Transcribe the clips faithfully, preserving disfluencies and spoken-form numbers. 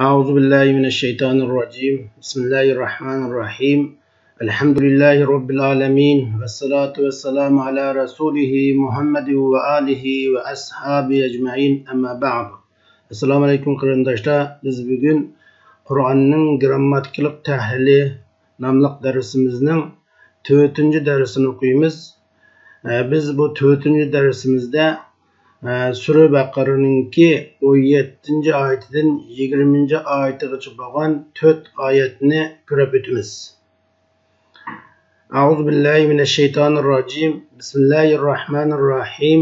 أعوذ بالله من الشيطان الرجيم. بسم الله الرحمن الرحيم. الحمد لله رب العالمين. والصلاة والسلام على رسوله محمد وآله وأصحابه أجمعين. أما بعد. ئەسسالامۇ ئەلەيكۇم قېرىنداشلار. بىز بۈگۈن قۇرئاننىڭ گىرامماتىكىلىق تەھلىلى ناملىق دەرسىمىزنىڭ تۆتىنچى دەرسىنى ئوقۇيمىز. ئە، بىز بۇ تۆتىنچى دەرسىمىزدە، ئە، سۈرە بەقەرىنىڭكى ئون يەتتىنچى ئايىتىدىن يىگىرمىنچى ئايىتىغىچە بولغان تۆت ئايەتنى كۆرۈپ ئۆتىمىز. أعوذ بالله من الشيطان الرجيم. بسم الله الرحمن الرحيم.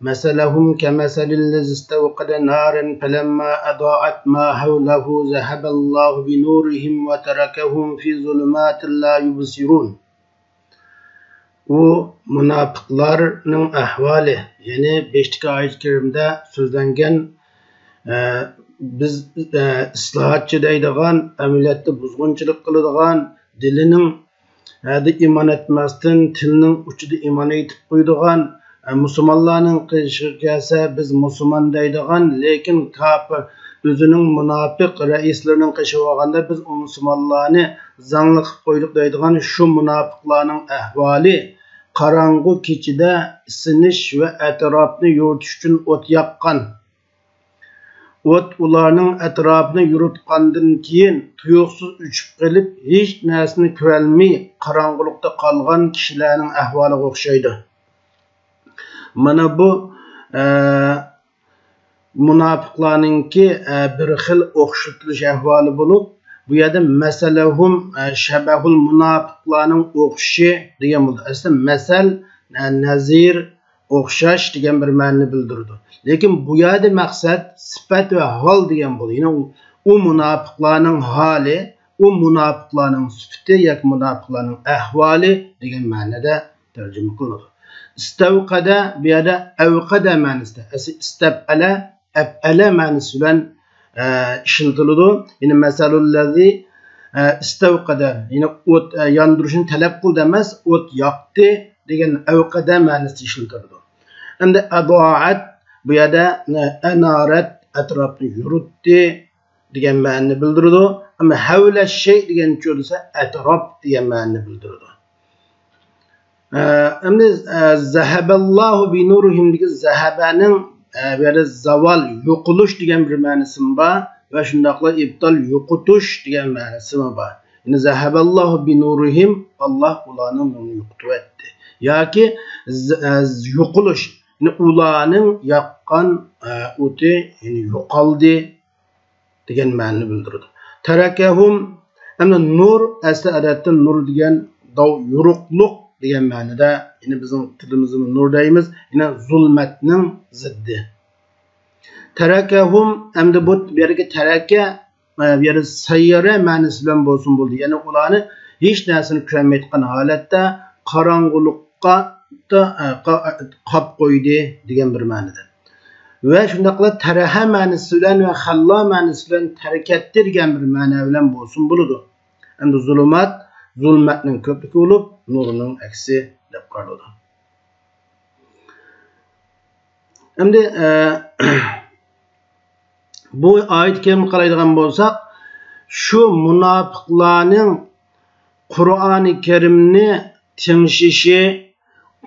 مثلهم كمثل الذي استوقد نارا فلما أضاءت ما حوله ذهب الله بنورهم وتركهم في ظلمات لا يبصرون. ئۇ مۇناپىقلارنىڭ ئەھۋالى، يەنى بېشىدىكى ئايەت كەرىمىدە سۆزلەنگەن، ئە، بىز، ئە، ئىسلاھاتچى دەيدىغان، ئەمەلىيەتتە بۇزغۇنچىلىق قىلىدىغان، دىلىنىڭ ھەدە ئىمان ئەتمەستىن، تىلنىڭ ئۇچىدا ئىمان ئېيتىپ قويىدىغان، ئە، مۇسۇلمانلارنىڭ قېشىغا كەلسە، بىز مۇسۇلمان دەيدىغان، لېكىن كاپىر، ئۆزىنىڭ مۇناپىق رەئىسلىرىنىڭ قېشىغا بارغاندا، بىز ئۇ مۇسۇلمانلارنى زاڭلىق قىلىپ قويدۇق دەيدىغان شۇ مۇناپىقلارنىڭ ئەھۋالى، قاراڭغۇ كېچىدە ئىسسىنىش ۋە ئەتراپنى يورۇتۇش ئۈچۈن ئوت ياققان. ئوت ئۇلارنىڭ ئەتراپىنى يورۇتقاندىن كېيىن، تۇيۇقسىز ئۆچۈپ قېلىپ، ھېچ نەرسىنى كۆرەلمەي، قاراڭغۇلۇقتا قالغان كىشىلەرنىڭ ئەھۋالىغا ئوخشايدۇ. مانا بۇ، ئە، مۇناپىقلارنىڭكى، ئە، بىر خىل ئوخشىتىلىش ئەھۋالى بولۇپ، بۇ يەردە مەسەلەھۇم، ئە، شەبەھۇل مۇناپىقلارنىڭ ئوخشىشى دېگەن بولىدۇ. ئەسلى مەسەل، ئە، نەزىر، ئوخشاش دېگەن بىر مەنىنى بىلدۈرىدۇ. لېكىن بۇ يەردە مەقسەت سۈپەت ۋە ھال دېگەن بولىدۇ. يەنى ئۇ، ئۇ مۇناپىقلارنىڭ ھالى، ئۇ مۇناپىقلارنىڭ سۈپىتى ياكى مۇناپىقلارنىڭ ئەھۋالى دېگەن مەنىدە تەرجىمە قىلىنىدۇ. ئىستەۋقەدە، بۇ يەردە ئەۋقەدە مەنىسىدە، ئەسلى ئىستەپئەلە، ئەپئەلە مەنىسى بىلەن، ئە، ئىشلىتىلىدۇ. يەنى مەسەلۇللەزى، ئە، ئىستەۋقەدە، يەنى ئوت، ئە، ياندۇرۇشنى تەلەپ قىلدى ئەمەس، ئوت ياقتى دېگەن ئەۋقەدە مەنىسىدە ئىشلىتىلىدۇ. ئەمدى ئەزائەت، بۇ يەردە، ئە، ئەنارەت، ئەتراپنى يورۇتتى دېگەن مەنىنى بىلدۈرىدۇ. ئەمما ھەۋلە شەي دېگەنچە دېسە، ئەتراپ دېگەن مەنىنى بىلدۈرىدۇ. ئە، ئەمدى، ئە، زەھەبەللاھۇ بىنۇرىھىمدىكى زەھەبەنىڭ، ئە، بۇ يەردە زاۋال، يوقىلىش دېگەن بىر مەنىسىمۇ بار ۋە شۇنداقلا ئىبتال، يوقىتىش دېگەن مەنىسىمۇ بار. يەنى زەھەبەللاھۇ بىنۇرىھىم، ئاللاھ ئۇلارنىڭ نۇرىنى يوقىتىۋەتتى. ياكى ز-، ئە، يوقىلىش، يەنى ئۇلارنىڭ ياققان، ئە، ئوتى، يەنى يوقالدى دېگەن مەنىنى بىلدۈرىدۇ. تەرەكەھۇم، ئەمدى نۇر، ئەسلى ئەرەبتە نۇر دېگەن داۋ، يورۇقلۇق دېگەن مەنىدە، يەنى بىزنىڭ تىلىمىزدىمۇ نۇر دەيمىز، يەنى زۇلمەتنىڭ زىددى. تەرەكەھۇم، ئەمدى بۇ، بۇ يەردىكى تەرەكە، ئە، بۇ يەردە سەييەرە مەنىسى بىلەن بولسۇن بولدى. يەنى ئۇلارنى ھېچ نەرسىنى كۆرەلمەيدىغان ھالەتتە قاراڭغۇلۇققا، ئە، قا-، قاپ قويدى دېگەن بىر مەنىدە. ۋە شۇنداقلا تەرەھە مەنىسى بىلەن ۋە خەللا مەنىسى بىلەن تەرك ئەتتى دېگەن بىر مەنە بىلەن بولسۇن بولىدۇ. ئەمدى زۇلۇمات، زۇلمەتنىڭ كۆپلۈكى بولۇپ، نۇرنىڭ ئەكسى دەپ قارىلىدۇ. ئەمدى، ئە، بۇ ئايەت كەرىمگە قارايدىغان بولساق، شۇ مۇناپىقلارنىڭ قۇرئانى كەرىمنى تىڭشىشى،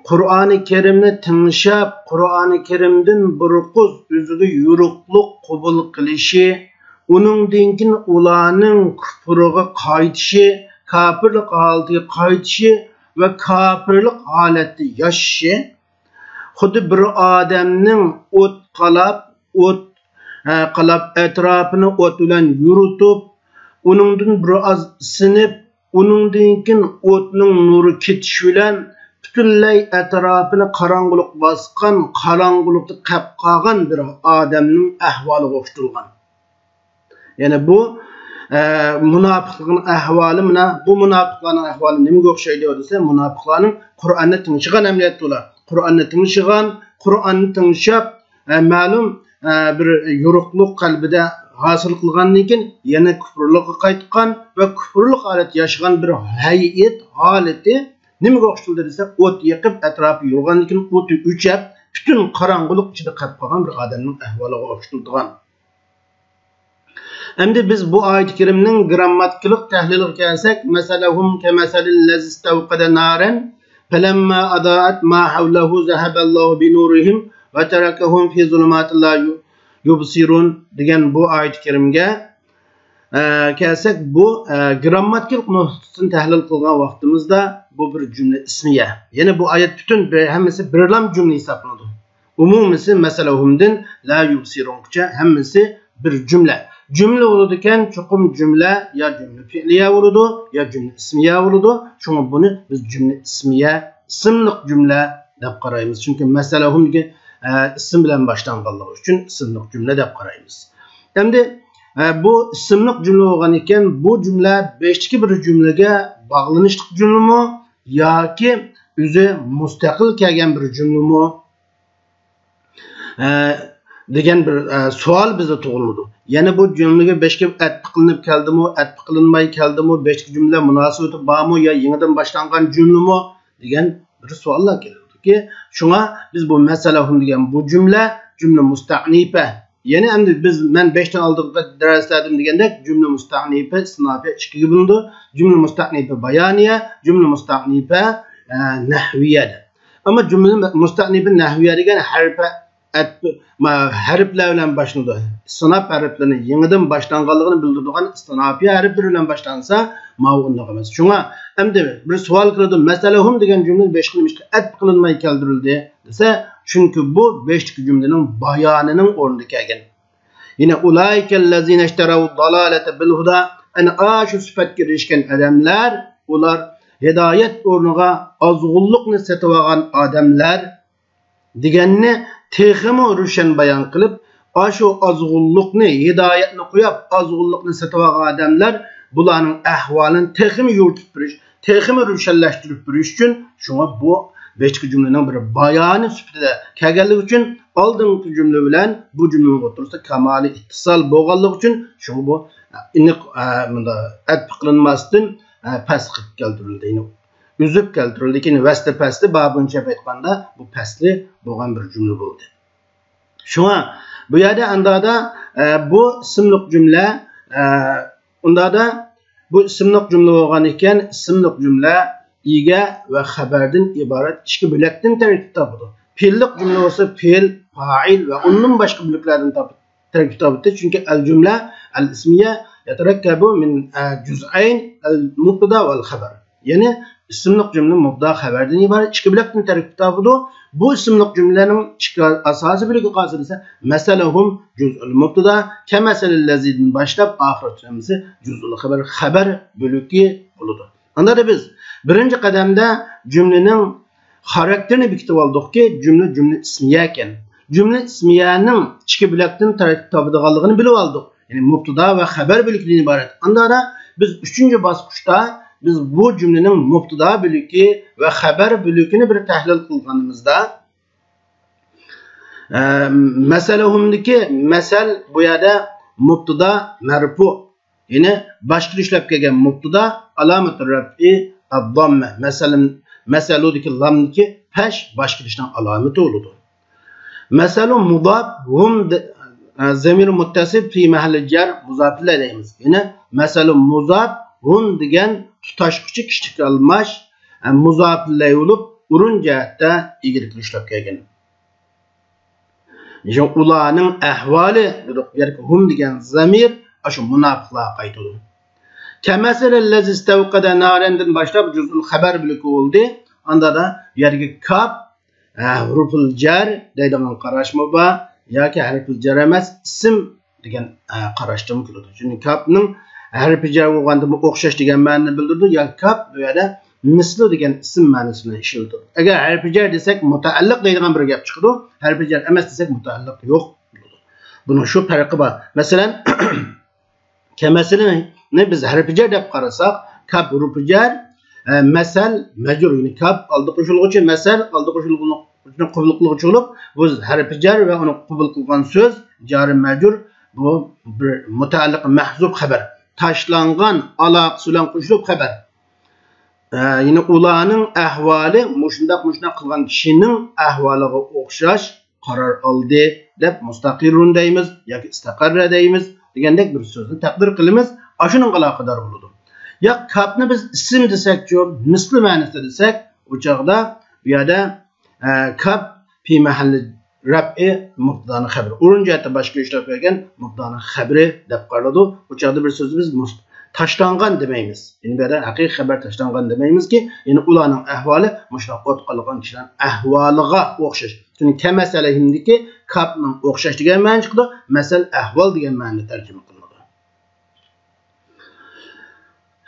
قۇرئانى كەرىمنى تىڭشاپ، قۇرئانى كەرىمدىن بىر قۇز ئۆزىگە يورۇقلۇق قوبۇل قىلىشى، ئۇنىڭدىن كېيىن ئۇلارنىڭ كۇپرىغا قايتىشى، كاپىرلىق ھالىتىگە قايتىشى ۋە كاپىرلىق ھالەتتە ياشىشى، خۇددى بىر ئادەمنىڭ ئوت قالاپ، ئوت، ھە، قالاپ، ئەتراپىنى ئوت بىلەن يورۇتۇپ، ئۇنىڭدىن بىر ئاز ئىسسىنىپ، ئۇنىڭدىن كېيىن ئوتنىڭ نۇرى كېتىشى بىلەن پۈتۈنلەي ئەتراپىنى قاراڭغۇلۇق باسقان، قاراڭغۇلۇقتا قاپ قالغان بىر ئادەمنىڭ ئەھۋالىغا ئوخشىتىلغان. يەنى بۇ، ئە، مۇناپىقلارنىڭ ئەھۋالى، مانا بۇ مۇناپىقلارنىڭ ئەھۋالى نېمىگە ئوخشايدۇ دېسە، مۇناپىقلارنىڭ قۇرئاننى تىڭشىغان ئەمەلىيەتتە ئۇلار. قۇرئاننى تىڭشىغان، قۇرئاننى تىڭشاپ، ئە، مەلۇم، ئە، بىر يورۇقلۇق قەلبىدە ھاسىل قىلغاندىن كېيىن يەنە كۇپۇرلۇققا قايتقان ۋە كۇپۇرلۇق ھالەتتە ياشىغان بىر ھەيئەت ھالىتى نېمىگە ئوخشىتىلدى دېسە، ئوت يېقىپ، ئەتراپى يورۇغاندىن كېيىن ئوتى ئۆچەپ، پۈتۈن قاراڭغۇلۇق ئىچىدە قېلىپ قالغان بىر ئادەمنىڭ ئەھۋالىغا ئوخشىتىلىدىغان. ئەمدى بىز بۇ ئايەت كەرىمنىڭ گرامماتىكىلىق تەھلىلىگە كەلسەك، مەسەلەھۇم كەمەسەلىللەزىستەۋقەدە نارەن، فەلەممە ئادائەت ما ھەۋلەھۇ زەھەبەللاھۇ بىنۇرىھىم ۋە تەرەكەھۇم فى زۇلۇماتىن لا يۇ-، يۇبسىرۇن دېگەن بۇ ئايەت كەرىمگە، ئە، كەلسەك، بۇ، ئە، گرامماتىكىلىق نۇقتىسىدىن تەھلىل قىلغان ۋاقتىمىزدا بۇ بىر جۈملە ئىسمىيە. يەنى بۇ ئايەت پۈتۈن بىر، ھەممىسى بىرلا جۈملە ھېسابلىنىدۇ. ئومۇمىسى مەسەلەھۇمدىن لا يۇبسىرۇنغىچە ھەممىسى بىر جۈملە. جۈملە بولىدىكەن، چوقۇم جۈملە يا جۈملە پېئلىيە بولىدۇ، يا جۈملە ئىسمىيە بولىدۇ. شۇڭا بۇنى بىز جۈملە ئىسمىيە، ئىسىملىق جۈملە دەپ قارايمىز. چۈنكى مەسەلەھۇم دېگەن، ئە، ئىسىم بىلەن باشلانغانلىقى ئۈچۈن ئىسىملىق جۈملە دەپ قارايمىز. ئەمدى، ئە، بۇ ئىسىملىق جۈملە بولغان ئىكەن، بۇ جۈملە بېشىدىكى بىر جۈملىگە باغلىنىشلىق جۈملىمۇ ياكى ئۆزى مۇستەقىل كەلگەن بىر جۈملىمۇ؟ ئە، دېگەن بىر، ئە، سوئال بىزدە تۇغۇلىدۇ. يەنى بۇ جۈملىگە بېشىغا ئەتپە قىلىنىپ كەلدىمۇ، ئەتپە قىلىنماي كەلدىمۇ، بېشىدىكى جۈملە مۇناسىۋىتى بارمۇ يا يېڭىدىن باشلانغان جۈملىمۇ دېگەن بىر سوئاللار كېلىدۇكى، شۇڭا بىز بۇ مەسەلەھۇم دېگەن بۇ جۈملە، جۈملە مۇستەئنىپە. يەنى ئەمدى بىز، مەن بەشتىن ئالدىنقى دەرسلەردىمۇ دېگەندەك، جۈملە مۇستەئنىپە، ئىستىناپىيە ئىككىگە بۆلۈنىدۇ. جۈملە مۇستەئنىپە بايانىيە، جۈملە مۇستەئنىپە، ئە، نەھۋىيە دەپ. ئەمما جۈملە مۇستەئنىپە نەھۋىيە دېگەن ھەرپە ئەتپە، ما-، ھەرپلەر بىلەن باشلىنىدۇ. ئىستىناپ ھەرپلىرىنى يېڭىدىن باشلانغانلىقىنى بىلدۈرىدىغان ئىستىناپىيە ھەرپلىرى بىلەن باشلانسا، ماۋۇ ئۇنداق ئەمەس. شۇڭا ئەمدى بىر سوئال كىرىدۇ، مەسەلەھۇم دېگەن جۈملە بېشىغا نېمىشقا ئەتپە قىلىنماي كەلتۈرۈلدى دېسە، چۈنكى بۇ بېشىدىكى جۈملىنىڭ بايانىنىڭ ئورنىدا كەلگەن. يەنە ئۇلائىكەللەزىنەشتەرەۋۇددالالەتە بىلھۇدا، ئەنە ئاشۇ سۈپەتكە ئېرىشكەن ئادەملەر، ئۇلار ھىدايەت ئورنىغا ئازغۇنلۇقنى سېتىۋالغان ئادەملەر، دېگەننى تېخىمۇ روشەن بايان قىلىپ، ئاشۇ ئازغۇنلۇقنى، ھىدايەتنى قويۇپ، ئازغۇنلۇقنى سېتىۋالغان ئادەملەر، بۇلارنىڭ ئەھۋالىنى تېخىمۇ يورۇتۇپ بېرىش، تېخىمۇ روشەنلەشتۈرۈپ بېرىش ئۈچۈن، شۇڭا بۇ بېشىدىكى جۈملىنىڭ بىر بايانى سۈپىتىدە كەلگەنلىكى ئۈچۈن، ئالدىنقى جۈملە بىلەن بۇ جۈملىنىڭ ئوتتۇرىسىدا كامالىي ئىتتىسال بولغانلىقى ئۈچۈن، شۇڭا بۇ ئېنىق، ئە، مۇنداق ئەتپە قىلىنماستىن، ئە، پەسلىك كەلتۈرۈلدى. ئۈزۈپ كەلتۈرۈلدى. كېيىن ۋەسلى پەسلى، بابىنچە دەپ ئېيتقاندا، بۇ پەسلى بولغان بىر جۈملە بولدى. شۇڭا بۇ يەردە ئاندادا، ئە، بۇ ئىسىملىق جۈملە، ئە، ئۇندادا بۇ ئىسىملىق جۈملە بولغان ئىكەن، ئىسىملىق جۈملە ئىگە ۋە خەبەردىن ئىبارەت ئىككى بۆلەكتىن تەركىب تاپىدۇ. پېئىللىق جۈملە بولسا پېئىل، پائىل ۋە ئۇندىن باشقا بۆلەكلەردىن تاپىدۇ. تەركىب تاپتى. چۈنكى ئەل جۈملە ئەل ئىسمىيە يەتەرەككەبۇ مىن، ئە، جۈزئەين ئەل مۇبتىدا ۋەل خەبەر. يەنى ئىسىملىق جۈملە مۇبتىدا خەبەردىن ئىبارەت ئىككى بۆلەكتىن تەركىب تاپىدۇ. بۇ ئىسىملىق جۈملىنىڭ ئىككى ئاساسىي بۆلىكى قايسى دېسە، مەسەلەھۇم جۈزئۇل مۇبتىدا، كەمەسەلىللەزىدىن باشلاپ ئاخىرى ھەممىسى جۈزئۇل خەبەر، خەبەر بۆلىكى بولىدۇ. ئاندادا بىز بىرىنچى قەدەمدە جۈملىنىڭ خاراكتېرىنى بېكىتىۋالدۇقكى، جۈملە جۈملە ئىسمىيە ئىكەن. جۈملە ئىسمىيەنىڭ ئىككى بۆلەكتىن تەركىب تاپىدىغانلىقىنى بىلىۋالدۇق. يەنى مۇبتىدا ۋە خەبەر بۆلىكىدىن ئىبارەت. ئاندادا بىز ئۈچىنچى باسقۇچتا بىز بۇ جۈملىنىڭ مۇبتىدا بۆلىكى ۋە خەبەر بۆلىكىنى بىر تەھلىل قىلغىنىمىزدا، ئە، مەسەلەھۇمدىكى مەسەل بۇ يەردە مۇبتىدا مەرپۇ. يەنى باش كېتىشلەپ كەلگەن مۇبتىدا، ئالامەتۇ رەفئى ئەدداممە. مەسەلەن، مەسەلۇدىكى لامدىكى پەش باش كېتىشنىڭ ئالامىتى بولىدۇ. مەسەلۇ مۇزاپ، ھۇم دە-، ئە، زەمىر مۇتتەسىل فى مەھەللى جەر مۇزاپىللە دەيمىز. يەنى مەسەلۇ مۇزاپ، ھۇم دېگەن تۇتاشقۇچى كىشىلىك ئالماش، ئە، مۇزاپىللە بولۇپ، ئورۇن جەھەتتە ئىگىلىك كېلىشلەپ كەلگەن. شۇ ئۇلارنىڭ ئەھۋالى دېدۇق. بۇ يەردىكى ھۇم دېگەن زەمىر ئاشۇ مۇناپىقلارغا قايتىدۇ. كەمەسەلىللەزىستەۋقەدە نارەندىن باشلاپ جۈزئۇل خەبەر بۆلىكى بولدى. ئاندادا بۇ يەردىكى كاپ، ھە، ھۇرۇفۇل جەر دەيدىغان قاراشمۇ بار. ياكى ھەرپىل جەر ئەمەس، ئىسىم دېگەن، ئە، قاراشتىمۇ كېلىدۇ. چۈنكى كاپنىڭ ھەرپى جەر بولغاندىمۇ ئوخشاش دېگەن مەنىنى بىلدۈرىدۇ. يا كاپ بۇ يەردە مىسلى دېگەن ئىسىم مەنىسىنى ئىشلىتىدۇ. ئەگەر ھەرپى جەر دېسەك، مۇتەئەللىق دەيدىغان بىر گەپ چىقىدۇ. ھەرپى جەر ئەمەس دېسەك، مۇتەئەللىق يوق بولىدۇ. بۇنىڭ شۇ پەرقى بار. مەسىلەن، كەمەسىلىنى بىز ھەرپى جەر دەپ قارىساق، كاپ ھۇرۇپى جەر، ئە، مەسەل، مەجرۇر، يەنى كاپ ئالدى قوشۇلغۇچى، مەسەل ئالدى قوشۇلغۇچىنى قوبۇل قىلغۇچى بولۇپ، بۇ ھەرپى جەر ۋە ئۇنى قوبۇل قىلغان سۆز، جارى مەجرۇر، بۇ بىر مۇتەئەللىق مەھزۇپ خەبەر. تاشلانغان ئالاقىسى بىلەن قوشۇلۇپ خەبەر. ئە، يەنى ئۇلارنىڭ ئەھۋالى مۇشۇنداق، مۇشۇنداق قىلغان كىشىنىڭ ئەھۋالىغا ئوخشاش قارار ئالدى دەپ مۇستەقىررۇن دەيمىز ياكى ئىستەقەررە دەيمىز. دېگەندەك بىر سۆزنى تەقدىر قىلىمىز، ئاشۇنىڭغا ئالاقىدار بولىدۇ. يا كاپنى بىز ئىسىم دېسەكچۇ، مىسلى مەنىسىدە دېسەك، ئۇ چاغدا بۇ يەردە، ئە، كاپ پى مەھەللى رەپئى مۇبتىدانىڭ خەبىرى. ئورۇن جەھەتتە باشقا ئىشلەپ كەلگەن مۇبتىدانىڭ خەبىرى دەپ قارىلىدۇ. بۇ چاغدا بىر سۆزنى بىز مۇس-، تاشلانغان دېمەيمىز. يەنى بۇ يەردە ھەقىقىي خەۋەر تاشلانغان دېمەيمىزكى، يەنى ئۇلارنىڭ ئەھۋالى مۇشۇنداق ئوت قالغان كىشىلەرنىڭ ئەھۋالىغا ئوخشاش. چۈنكى كەمەسەلىھىمدىكى كاپنىڭ ئوخشاش دېگەن مەنىنى چىقىدۇ، مەسەل ئەھۋال دېگەن مەنىدە تەرجىمە قىلىنىدۇ.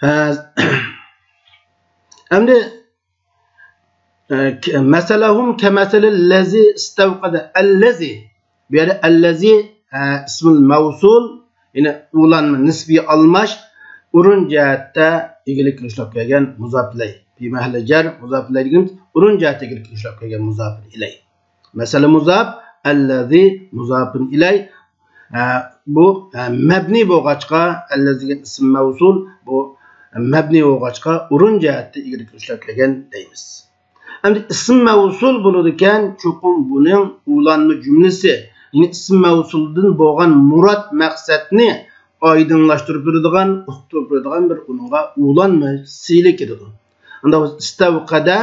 ھە، ئەمدى، ئە، ك-، مەسەلەھۇم كەمەسەلىللەزى ئىستەۋقەدە. ئەللەزى. بۇ يەردە ئەللەزى، ئە، ئىسمۇل مەۋسۇل، يەنى ئۇلانما نىسبىي ئالماش، ئورۇن جەھەتتە ئىگىلىككە ئۇچراپ كەلگەن مۇزاپ ئىلەي. پى مەھەللى جەر، مۇزاپ ئىلەي دېگىنىمىز ئورۇن جەھەتتە ئىگىلىككە ئۇچراپ كەلگەن مۇزاپۇن ئىلەي. مەسەلە مۇزاپ، ئەللەزى مۇزاپۇن ئىلەي. ئە، بۇ، ئە، مەبنى بولغاچقا، ئەللەزى دېگەن ئىسىم مەۋسۇل، بۇ مەبنى بولغاچقا، ئورۇن جەھەتتە ئىگىلىككە ئۇچراپ كەلگەن دەيمىز. ئەمدى ئىسىم مەۋسۇل بولىدىكەن، چوقۇم بۇنىڭ ئۇلانما جۈملىسى، يەنى ئىسىم مەۋسۇلدىن بولغان مۇراد مەقسەتنى ئايدىڭلاشتۇرۇپ بېرىدىغان، ئۇقتۇرۇپ بېرىدىغان بىر ئۇنىڭغا ئۇلانما سىلى كېلىدۇ. ئۇنداق بولسا ئىستەۋقەدە،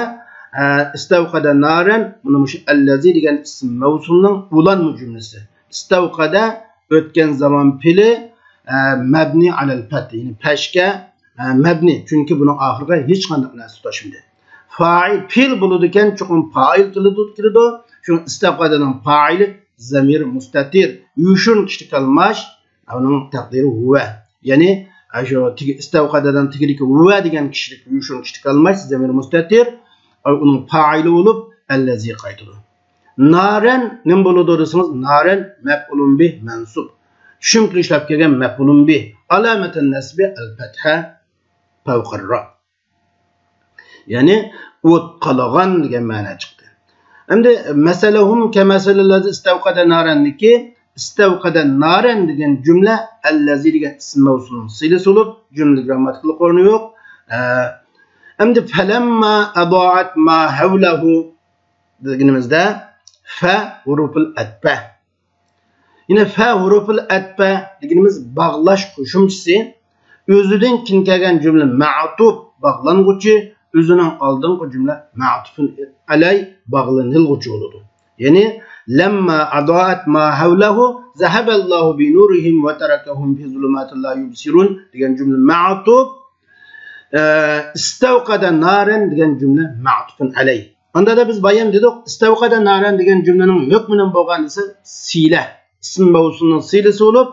ئە، ئىستەۋقەدە نارەن، مانا مۇشۇ ئەللەزى دېگەن ئىسىم مەۋسۇلنىڭ ئۇلانما جۈملىسى. ئىستەۋقەدە ئۆتكەن زامان پېئىلى، ئە، مەبنى ئەلەل پەتھ، يەنى پەشكە، ئە، مەبنى، چۈنكى بۇنىڭ ئاخىرىغا ھېچقانداق نەرسە تۇتاشمىدى. فائىل، پېئىل بولىدىكەن، چوقۇم پائىل كېلىدۇ، كېلىدۇ. شۇڭا ئىستەۋقەدەنىڭ پائىلى زەمىر مۇستەتىر، يوشۇرۇن كىشىلىك ئالماش، ئۇنىڭ تەقدىرى ھۇۋە. يەنى، ئە، شۇ تېگى-، ئىستەۋقەدەنىڭ تېگىدىكى ھۇۋە دېگەن كىشىلىك، يوشۇرۇن كىشىلىك ئالماش، زەمىر مۇستەتىر، ئۇنىڭ پائىلى بولۇپ، ئەللەزى قايتىدۇ. نارەن نېمە بولىدۇ دېسىڭىز، نارەن مەپئۇلۇن بىھ مەنسۇب. چۈنكى ئىشلەپ كەلگەن مەپئۇلۇن بىھ. ئالامەتەن نەسبى ئەل پەتھە پەۋقەر را. يەنى ئوت قالغان دېگەن مەنە چىقتى. ئەمدى مەسەلەھۇم كەمەسەلىللەزى ئىستەۋقەدە نارەندىكى ئىستەۋقەدە نارەن دېگەن جۈملە ئەللەزى دېگەن ئىسىم مەۋسۇلنىڭ سىلىسى بولۇپ، جۈملىدە گرامماتىكىلىق ئورنى يوق. ئە، ئەمدى فەلەمما ئەزائەت ما ھەۋلەھۇ دېگىنىمىزدە فە ھۇرۇپۇل ئەتپە. يەنە فە ھۇرۇپۇل ئەتپە دېگىنىمىز باغلاش قوشۇمچىسى. ئۆزىدىن كېيىن كەلگەن جۈملە مەئتۇپ، باغلانغۇچى، ئۆزىنىڭ ئالدىنقى جۈملە مەئتۇپۇن ئەلەي، باغلىنىلغۇچى بولىدۇ. يەنى لەمما ئەزائەت ما ھەۋلەھۇ زەھەبەللاھۇ بىنۇرىھىم ۋە تەرەكەھۇم فى زۇلۇماتىن لا يۇبسىرۇن دېگەن جۈملە مەئتۇپ، ئە، ئىستەۋقەدە نارەن دېگەن جۈملە مەئتۇپۇن ئەلەي. ئاندا بىز بايام دېدۇق، ئىستەۋقەدە نارەن دېگەن جۈملىنىڭ ھۆكمى نېمە بولغان دېسە، سىلە. ئىسىم مەۋسۇلنىڭ سىلىسى بولۇپ،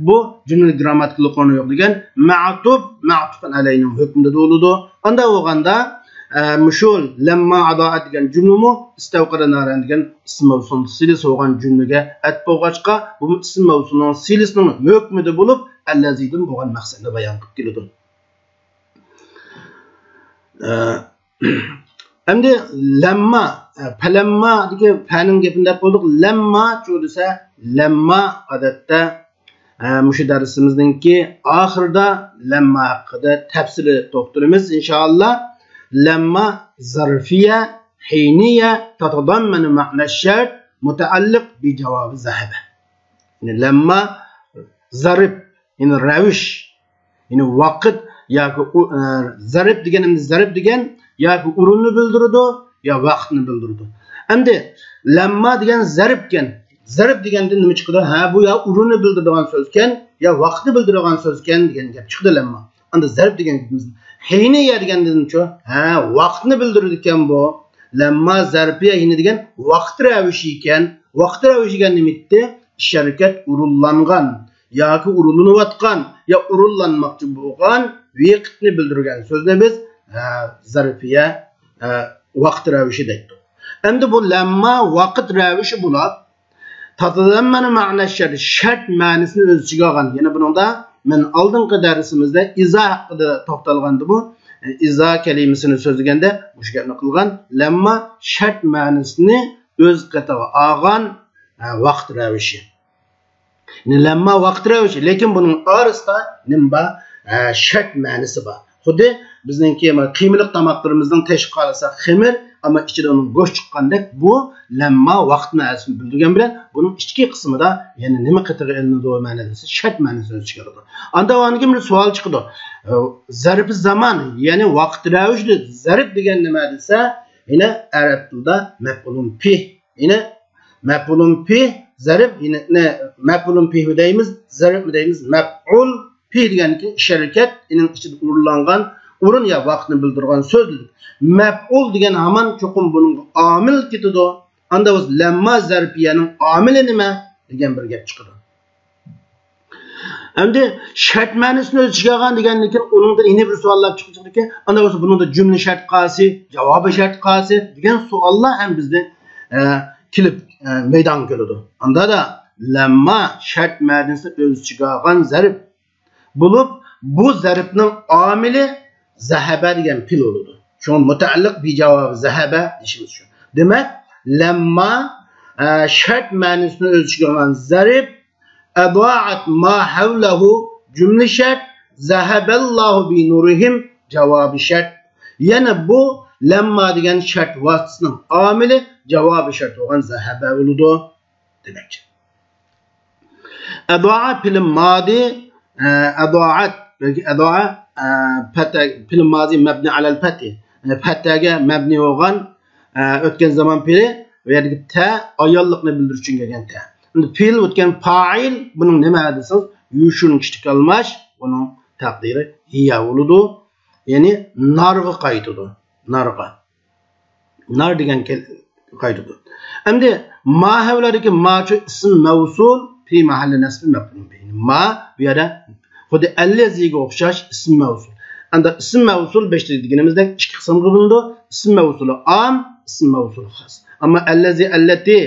بۇ جۈملە گرامماتىكىلىق ئورنى يوق دېگەن مەئتۇپ، مەئتۇپۇن ئەلەينىڭ ھۆكمىدە بولىدۇ. ئاندا بولغاندا، ئە، مۇشۇ لەمما ئەزائەت دېگەن جۈملىمۇ ئىستەۋقەدە نارەن دېگەن ئىسىم مەۋسۇلنىڭ سىلىسى بولغان جۈملىگە ئەتپ بولغاچقا، بۇمۇ ئىسىم مەۋسۇلنىڭ سىلىسىنىڭ ھۆكمىدە بولۇپ، ئەللەزىدىن بولغان مەقسەتنى بايان قىلىپ كېلىدۇ. ئە، ئەمدى لەمما، ئە، پەلەمما دېگەن پەنىڭ گېپىنى دەپ بولدۇق. لەمما چۇ دېسە، لەمما ئادەتتە، ئە، مۇشۇ دەرسىمىزنىڭكى ئاخىرىدا لەمما ھەققىدە تەپسىلىي توختىلىمىز، ئىنشائاللا. لەمما زەرفىيە، ھىينىيە، تەتەزەممەنۇ مەئنە شەرت، مۇتەئەللىق بى جاۋابى زەھەبە. يەنى لەمما زەرف، يەنى رەۋىش، يەنى ۋاقىت ياكى ئۇ-، ئە، زەرف دېگەن، ئەمدى زەرف دېگەن ياكى ئورۇننى بىلدۈرىدۇ، يا ۋاقىتنى بىلدۈرىدۇ. ئەمدى لەمما دېگەن زەرفكەن. زەرف دېگەندىن نېمە چىقىدۇ؟ ھە، بۇ يا ئورۇننى بىلدۈرىدىغان سۆزكەن، يا ۋاقىتنى بىلدۈرىدىغان سۆزكەن دېگەن گەپ چىقىدۇ لەمما. ئەمدى زەرف دېگەن گېپىمىز ھىينىيە دېگەندىنچۇ؟ ھە، ۋاقىتنى بىلدۈرىدىكەن بۇ. لەمما زەرفىيە، ھىينىيە دېگەن ۋاقىت رەۋىشى ئىكەن. ۋاقىت رەۋىشى دېگەن نېمە ئىدى؟ ئىش ھەرىكەت ئورۇنلانغان ياكى ئورۇنلىنىۋاتقان يا ئورۇنلانماقچى بولغان ۋېقىتنى بىلدۈرگەن سۆزنى بىز، ھە، زەرفىيە، ھە، ۋاقىت رەۋىشى دەيدۇ. ئەمدى بۇ لەمما ۋاقىت رەۋىشى بولۇپ، تەتەزەممەنۇ مەئنە شەرت، شەرت مەنىسىنى ئۆز ئىچىگە ئالغان. يەنە بۇنىڭدا مەن ئالدىنقى دەرسىمىزدە ئىزا ھەققىدە توختالغانىدىم. ئىزا كەلىمىسىنى سۆزلىگەندە مۇشۇ گەپنى قىلغان. لەمما شەرت مەنىسىنى ئۆز قېتىغا ئالغان، ھە، ۋاقىت رەۋىشى. يەنى لەمما ۋاقىت رەۋىشى، لېكىن بۇنىڭ ئارىسىدا نېمە بار؟ ھە، شەرت مەنىسى بار. خۇددى بىزنىڭكى قىيمىلىق تاماقلىرىمىزنىڭ تېشىغا قارىساق خېمىر، ئەمما ئىچىدىن گۆش چىققاندەك، بۇ لەمما ۋاقىت مەنىسىنى بىلدۈرگەن بىلەن بۇنىڭ ئىچكى قىسمىدا يەنە نېمە قېتىغا ئېلىنىدۇ مەنە دېسە، شەرت مەنىسىنى ئۆز ئىچىگە ئالىدۇ. ئاندىن ئاندىن كېيىن بىر سوئال چىقىدۇ. ئە، زەرپى زامان، يەنى ۋاقىت رەۋىشىدە زەرپ دېگەن نېمە دېسە، يەنە ئەرەب تىلىدا مەپئۇلۇن پىھ، يەنە مەپئۇلۇن پىھ زەرپ، يەنە نە-، مەپئۇلۇن پىھ دەيمىز، زەرپمۇ دەيمىز، مەپئۇل پىھ دېگەندىكى ئىش ھەرىكەت، ئېنىڭ ئىچىدە ئورۇنلانغان ئورۇن يا ۋاقىتنى بىلدۈرىدىغان سۆز دېدۇق. مەپئۇل دېگەن ھامان چوقۇم بۇنىڭغا ئامىل كېتىدۇ. ئاندا بولسا لەمما زەرپىيەنىڭ ئامىلى نېمە دېگەن بىر گەپ چىقىدۇ. ئەمدى شەرت مەنىسىنى ئۆز ئىچىگە ئالغان دېگەندىن كېيىن ئۇنىڭدىن يەنە بىر سوئاللار چىقىدىكى، ئاندا بولسا بۇنىڭدا جۈملە شەرت قاسى، جاۋابى شەرت قاسى دېگەن سوئاللار ھەم بىزدە، ئە، كېلىپ، ئە، مەيدانغا كېلىدۇ. ئاندا دا لەمما شەرت مەنىسىنى ئۆز ئىچىگە ئالغان زەرپ بولۇپ، بۇ زەرپنىڭ ئامىلى زەھەبە دېگەن پېئىل بولىدۇ. شۇڭا مۇتەئەللىق بىجاۋابى زەھەبە دېيىشىمىز شۇ. دېمەك، لەمما، ئە، شەرت مەنىسىنى ئۆز ئىچىگە ئالغان زەرپ، ئەزائەت ما ھەۋلەھۇ جۈملە شەرت، زەھەبەللاھۇ بىنۇرىھىم جاۋابى شەرت. يەنە بۇ لەمما دېگەن شەرت ۋاسىتىسىنىڭ ئامىلى جاۋابى شەرت بولغان زەھەبە بولىدۇ دېمەكچى. ئەزائە پېئىل مادى، ئە، ئەزائەت ياكى ئەزائە، ئە، پەتە، پېئىل مادى مەبنى ئەلەل پەتھى. ئە، پەتھەگە مەبنى بولغان، ئە، ئۆتكەن زامان پېئىلى، بۇ يەردىكى تە ئاياللىقنى بىلدۈرۈش ئۈچۈن كەلگەن تە. ئەمدى پېئىل ئۆتكەن پائىل، بۇنىڭ نېمە دېسىڭىز، يوشۇرۇن كىچىك ئالماش، بۇنىڭ تەقدىرى ھىيە بولىدۇ. يەنى نارغا قايتىدۇ. نارغا. نار دېگەن كەل-، قايتىدۇ. ئەمدى ما ھەۋلەدىكى ما شۇ ئىسىم مەۋسۇل، پى مەھەللى نەسبى مەپئۇلۇن بىھى. ما بۇ يەردە خۇددى ئەللەزىگە ئوخشاش ئىسىم مەۋسۇل. ئەمدى ئىسىم مەۋسۇل بەشتە دېگىنىمىزدەك ئىككى قىسىمغا بۆلۈنىدۇ. ئىسىم مەۋسۇلى ئام، ئىسىم مەۋسۇلى خاس. ئەمما ئەللەزى، ئەللەتى،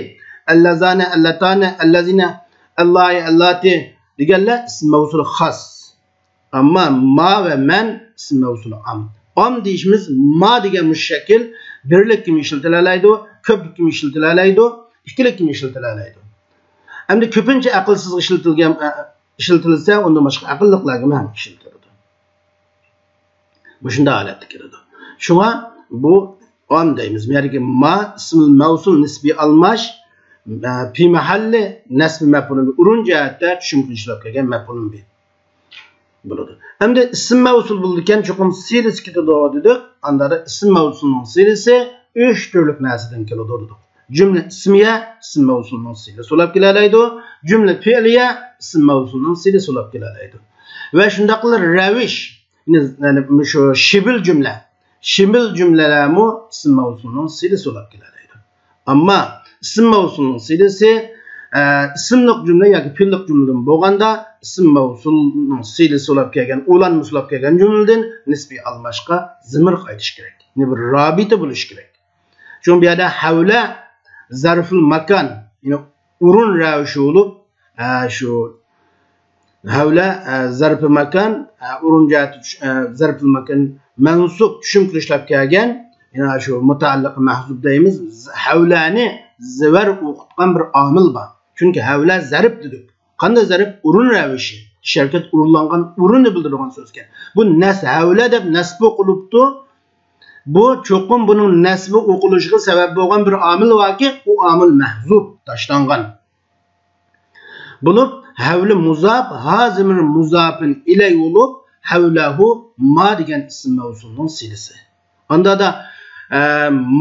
ئەللەزانە، ئەللەتانە، ئەللەزىنە، ئەللاھى، ئەللاتى دېگەنلەر ئىسىم مەۋسۇلى خاس. ئەمما ما ۋە مەن ئىسىم مەۋسۇلى ئام. ئام دېيىشىمىز ما دېگەن مۇشۇ شەكىل بىرلىككىمۇ ئىشلىتىلەلەيدۇ، كۆپلۈككىمۇ ئىشلىتىلەلەيدۇ، ئىككىلىككىمۇ ئىشلىتىلەلەيدۇ. ئەمدى كۆپىنچە ئەقىلسىزغا ئىشلىتىلگەن، ئە، ئىشلىتىلسە، ئۇندىن باشقا ئەقىللىقلارغىمۇ ھەم ئىشلىتىلىدۇ. مۇشۇنداق ھالەتتە كېلىدۇ. شۇڭا بۇ ئام دەيمىز. بۇ يەردىكى ما ئىسمىل مەۋسۇل نىسبىي ئالماش، ئە، پى مەھەللى نەسبى مەپئۇلۇن بى، ئورۇن جەھەتتە چۈشۈرۈلۈپ كەلگەن مەپئۇلۇن بى بولىدۇ. ئەمدى ئىسىم مەۋسۇل بولىدىكەن، چوقۇم سىلىسى كېتىدۇ دېدۇق. ئاندا ئىسىم مەۋسۇلنىڭ سىلىسى ئۈچ تۈرلۈك نەرسىدىن كېلىدۇ دېدۇق. جۈملە ئىسمىيە ئىسىم مەۋسۇلنىڭ سىلىسى بولۇپ كېلەلەيدۇ. جۈملە پېئلىيە ئىسىم مەۋسۇلنىڭ سىلىسى بولۇپ كېلەلەيدۇ. ۋە شۇنداقلا رەۋىش، يەنى، يەنى مۇشۇ شىبىل جۈملە، شىبىل جۈملىلەرمۇ ئىسىم مەۋسۇلنىڭ سىلىسى بولۇپ كېلەلەيدۇ. ئەمما ئىسىم مەۋسۇلنىڭ سىلىسى، ئە، ئىسىملىق جۈملە ياكى پېئىللىق جۈملىدىن بولغاندا، ئىسىم مەۋسۇلنىڭ سىلىسى بولۇپ كەلگەن، ئۇلانمىسى بولۇپ كەلگەن جۈملىدىن نىسبىي ئالماشقا زىمىر قايتىشى كېرەك. يەنى بىر رابىتە بولۇشى كېرەك. شۇڭا بۇ يەردە ھەۋلە زەرفۇل ماكان، يەنى ئورۇن رەۋىشى بولۇپ، ئە، شۇ ھەۋلە، ئە، زەرپى ماكان، ئە، ئورۇن جەھەتتە چۈش-، ئە، زەرپى ماكان مەنسۇب چۈشۈم كىرىشلەپ كەلگەن، يەنى شۇ مۇتەئەللىقى مەھزۇب دەيمىز، ز-، ھەۋلەنى زىۋەر ئوقۇتقان بىر ئامىل بار. چۈنكى ھەۋلە زەرپ دېدۇق. قانداق زەرپ؟ ئورۇن رەۋىشى. شەركەت ئورۇنلانغان ئورۇننى بىلدۈرىدىغان سۆزكەن. بۇ نەس-، ھەۋلە دەپ نەسبى ئوقۇلۇپتۇ. بۇ چوقۇم بۇنىڭ نەسبى ئوقۇلۇشىغا سەۋەب بولغان بىر ئامىل باركى، ئۇ ئامىل مەھزۇب، تاشلانغان. بولۇپ، ھەۋلى مۇزاپ، ھازىمىر مۇزاپىن ئىلەي بولۇپ، ھەۋلەھۇ ما دېگەن ئىسىم مەۋسۇلنىڭ سىلىسى. ئاندا دا، ئە،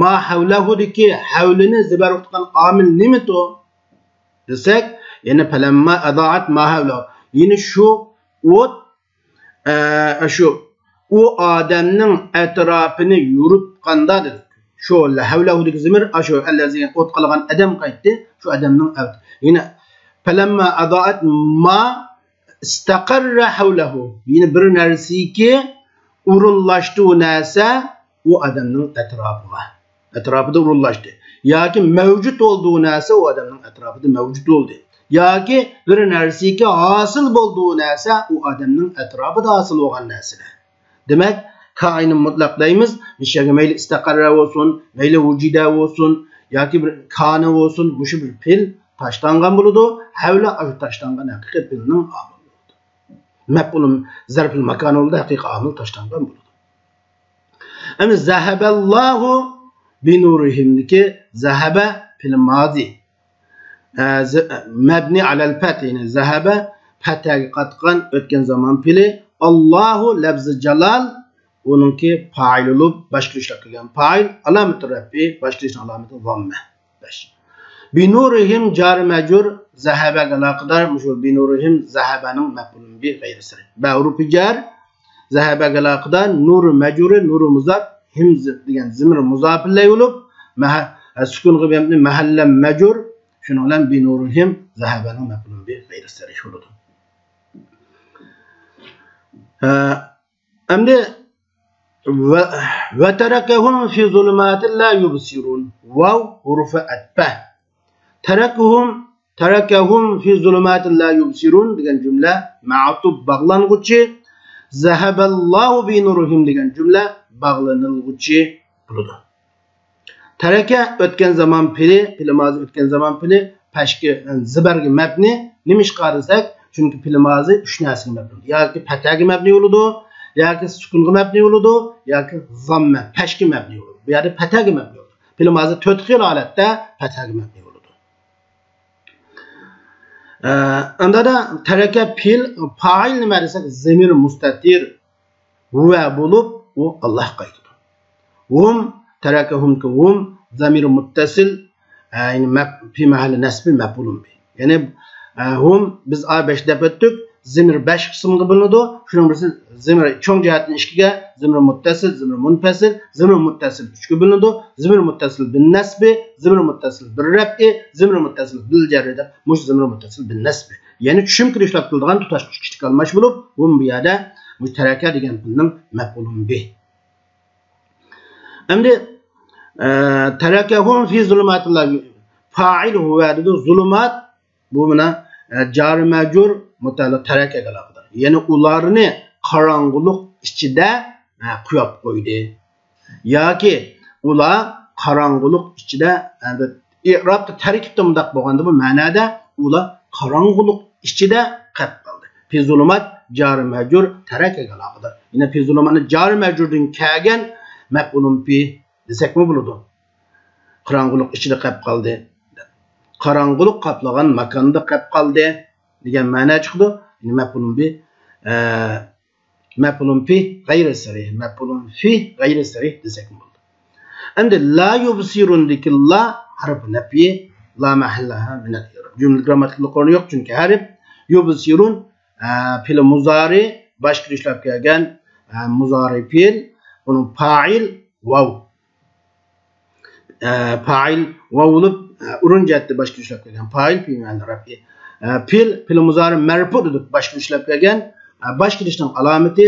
ما ھەۋلەھۇدىكى ھەۋلىنى زىبەر ئۇتقان ئامىل نېمىتۇ دېسەك، يەنى پەلەمما ئەزائەت ما ھەۋلەھۇ. يەنى شۇ ئوت ئە، شۇ ئۇ ئادەمنىڭ ئەتراپىنى يورۇتقاندا دېدۇق. شۇ ھەۋلەھۇدىكى زىمىر، ئاشۇ ئەللەزى ئوت قالغان ئادەم قايتتى. شۇ ئادەمنىڭ ئەت-، يەنە پەلەمما ئەزائەت ما ئىستەقەررە ھەۋلەھۇ. يەنە بىر نەرسىكى ئورۇنلاشتى ئۇ نەرسە ئۇ ئادەمنىڭ ئەتراپىغا. ئەتراپىدا ئورۇنلاشتى. ياكى مەۋجۇت بولدى ئۇ نەرسە ئۇ ئادەمنىڭ ئەتراپىدا مەۋجۇت بولدى. ياكى بىر نەرسىكى ھاسىل بولدى ئۇ نەرسە ئۇ ئادەمنىڭ ئەتراپىدا ھاسىل بولغان نەرسىلەر. دېمەك، كائىنى مۇتلەق دەيمىز. مۇشۇ يەرگە مەيلى ئىستەقەررە بولسۇن، مەيلى ۋۇجىدە بولسۇن، ياكى بىر كانە بولسۇن، مۇشۇ بىر پېئىل تاشلانغان بولىدۇ. ھەۋلە ئاشۇ تاشلانغان ھەقىقىي پېئىلنىڭ ئامىلى بولىدۇ. مەپئۇلۇن زەرپىل ماكان بولىدۇ، ھەقىقىي ئامىل تاشلانغان بولىدۇ. ئەمدى زەھەبەللاھۇ بىنۇرىھىمدىكى زەھەبە پېئىل مازى. ئە، ز-، مەبنى ئەلەل پەتھ، يەنى زەھەبە پەتھەگە قاتقان ئۆتكەن زامان پېئىلى. ئاللاھۇ لەپزى جالال، ئۇنىڭكى پائىل بولۇپ، باشقا ئىشلەپ كەلگەن پائىل، ئالامىتى رەپئى، باشقا ئىشنىڭ ئالامىتى زاممە. بەش. بىنۇرىھىم جارى مەجرۇر، زەھەبەگە ئالاقىدار، مۇشۇ بىنۇرىھىم زەھەبەنىڭ مەپئۇلۇن بىھى غەيرى سەرىھ. بە ھۇرۇپى جەر، زەھەبەگە ئالاقىدار، نۇرى مەجرۇرى، نۇرى مۇزاپ، ھىم ز-، دېگەن زىمىر مۇزاپىلەي بولۇپ، مەھە-، سۈكۇنغا بىنەن مەھەللە مەجرۇر، شۇنىڭ بىلەن بىنۇرىھىم زەھەبەنىڭ مەپئۇلۇن بىھى غەيرى سەرىھ بولىدۇ. ئە، ئەمدى ۋە، ۋە تەرەكەھۇم فى زۇلۇماتىن لا يۇبسىرۇن. ۋاۋ ھۇرۇفى ئەتپە. تەرەكەھۇم، تەرەكەھۇم فى زۇلۇماتىن لا يۇبسىرۇن دېگەن جۈملە مەئتۇپ باغلانغۇچى، زەھەبەللاھۇ بىنۇرىھىم دېگەن جۈملە باغلىنىلغۇچى بولىدۇ. تەرەكە ئۆتكەن زامان پېئىلى، پېئىل مازى ئۆتكەن زامان پېئىلى، پەشكە، زىبەرگە مەبنى. نېمىشقا دېسەك، چۈنكى پېئىل مازى ئۈچ نەرسىگە مەبنى بولىدۇ. ياكى پەتھەگە مەبنى بولىدۇ، ياكى سۈكۇنغا مەبنى بولىدۇ، ياكى زاممە، پەشكە مەبنى بولىدۇ. بۇ يەردە پەتھەگە مەبنى بولىدۇ. پېئىل مازى تۆت خىل ھالەتتە پەتھەگە مەبنى بولىدۇ. ئە، ئەمدى تەرەكە پېئىل، پائىل نېمە دېسەك، زىمىر مۇستەتىر. ھۇۋە بولۇپ، ئۇ ئاللاھقا قايتىدۇ. ھۇم، تەرەكەھۇمكى ھۇم، زەمىر مۇتتەسىل، ئە، يەنى مەپ-، پى مەھەللى نەسبى مەپئۇلۇن بى. يەنى، ئە، ھۇم، بىز ئا بەش دەپ ئۆتتۇق، زىمىر بەش قىسىمغا بۆلۈنىدۇ. شۇنىڭ بىرسى زىمىر چوڭ جەھەتتىن ئىككىگە، زىمىر مۇتتەسىل، زىمىر مۇنپەسىل، زىمىر مۇتتەسىل ئۈچكە بۆلۈنىدۇ. زىمىر مۇتتەسىل بىن نەسبى، زىمىر مۇتتەسىل بىر رەپئى، زىمىر مۇتتەسىل بىل جەررى دەپ، مۇشۇ زىمىر مۇتتەسىل بىن نەسبى. يەنى چۈشۈمكىدە ئىشلەتىلىدىغان تۇتاشقۇچ ئىككىدىكى ئالماش بولۇپ، ھۇم بۇ يەردە مۇشۇ تەرەكە دېگەن پېئىلنىڭ مەپئۇلۇن بى. ئەمدى، ئە، تەرەكەھۇم فى زۇلۇماتىللا، پائىل ھۇۋە دېدى، زۇلۇمات، بۇ مانا، ئە، جارى مەجرۇر مۇتەئەللىق تەرەكەگە ئالاقىدار. يەنى ئۇلارنى قاراڭغۇلۇق ئىچىدە، ئە، قويۇپ قويدى. ياكى ئۇلار قاراڭغۇلۇق ئىچىدە، ئەلۋەتتە، ئىرابتا تەركىبتە مۇنداق بولغاندا، بۇ مەنەدە ئۇلار قاراڭغۇلۇق ئىچىدە قېلىپ قالدى. پى زۇلۇمات جارى مەجرۇر تەرەكەگە ئالاقىدار. يەنە پى زۇلۇماتنى جارى مەجرۇردىن كەلگەن مەپئۇلۇن پى دېسەكمۇ بولىدۇ. قاراڭغۇلۇق ئىچىدە قېلىپ قالدى. قاراڭغۇلۇق قاپلىغان ماكاندا قېلىپ قالدى دېگەن مەنە چىقىدۇ. يەنى مەپئۇلۇن بى، ئە، مەپئۇلۇن فى غەيرى سەرىھ، مەپئۇلۇن فى غەيرى سەرىھ دېسەكمۇ بولىدۇ. ئەمدى لا يۇبسىرۇندىكى لا ھەرپى نەپي، لا مەھەللەھا مىنەل ئىراب. جۈملە گىرامماتىكىلىق ئورنى يوق، چۈنكى ھەرپ. يۇبسىرۇن، ئە، پېئىل مۇزارى، باشقا ئىشلەپ كەلگەن، ئە، مۇزارى پېئىل، ئۇنىڭ پائىل ۋاۋ. ئە، پائىل ۋاۋ بولۇپ، ئە، ئورۇن جەھەتتە باشقا ئىشلەپ كەلگەن. پائىل پى مەھەللى رەپئى. ئە، پېئىل، پېئىل مۇزارى مەرپۇ دېدۇق، باشقا ئىشلەپ كەلگەن. ئە، باشقا ئىشنىڭ ئالامىتى،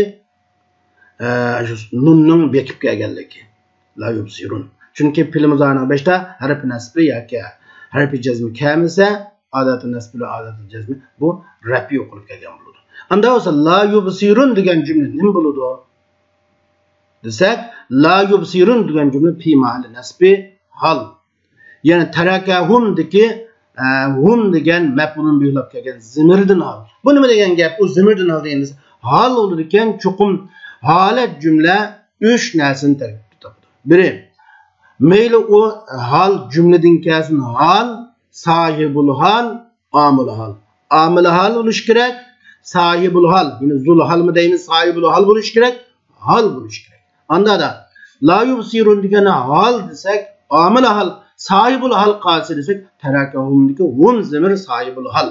ئە، شۇ نۇننىڭ بېقىپ كەلگەنلىكى. لا يۇبسىرۇن. چۈنكى پېئىل مۇزارىنىڭ بېشىدا ھەرپى نەسبى ياكى ھەرپى جەزمى كەلمىسە، ئاداتى نەسبى بىلەن ئاداتى جەزمى بۇ رەپئى ئوقۇلۇپ كەلگەن بولىدۇ. ئاندا بولسا لا يۇبسىرۇن دېگەن جۈملە نېمە بولىدۇ دېسەك، لا يۇبسىرۇن دېگەن جۈملە پى مەھەللى نەسبى ھال. يەنى تەرەكەھۇمدىكى، ئە، ھۇم دېگەن مەپئۇلۇن بىھى بولۇپ كەلگەن زىمىردىن ھال. بۇ نېمە دېگەن گەپ؟ ئۇ زىمىردىن ھال دېگەن ھال بولىدىكەن، چوقۇم ھالەت جۈملە ئۈچ نەرسىنى تەركىبتە تاپىدۇ. بىرى، مەيلى ئۇ ھال جۈملىدىن كەلسۇن، ھال، ساھىبۇل ھال، ئامىل ھال. ئامىل ھال بولۇشى كېرەك، ساھىبۇل ھال، يەنى زۇل ھالمۇ دەيمىز، ساھىبۇل ھال بولۇشى كېرەك، ھال بولۇشى كېرەك. ئاندا دا لا يۇبسىرۇن دېگەن ھال دېسەك، ئامىل ھال، ساھىبۇل ھال قالسا دېسەك، تەرەكەھۇمدىكى ھۇم زىمىر ساھىبۇل ھال.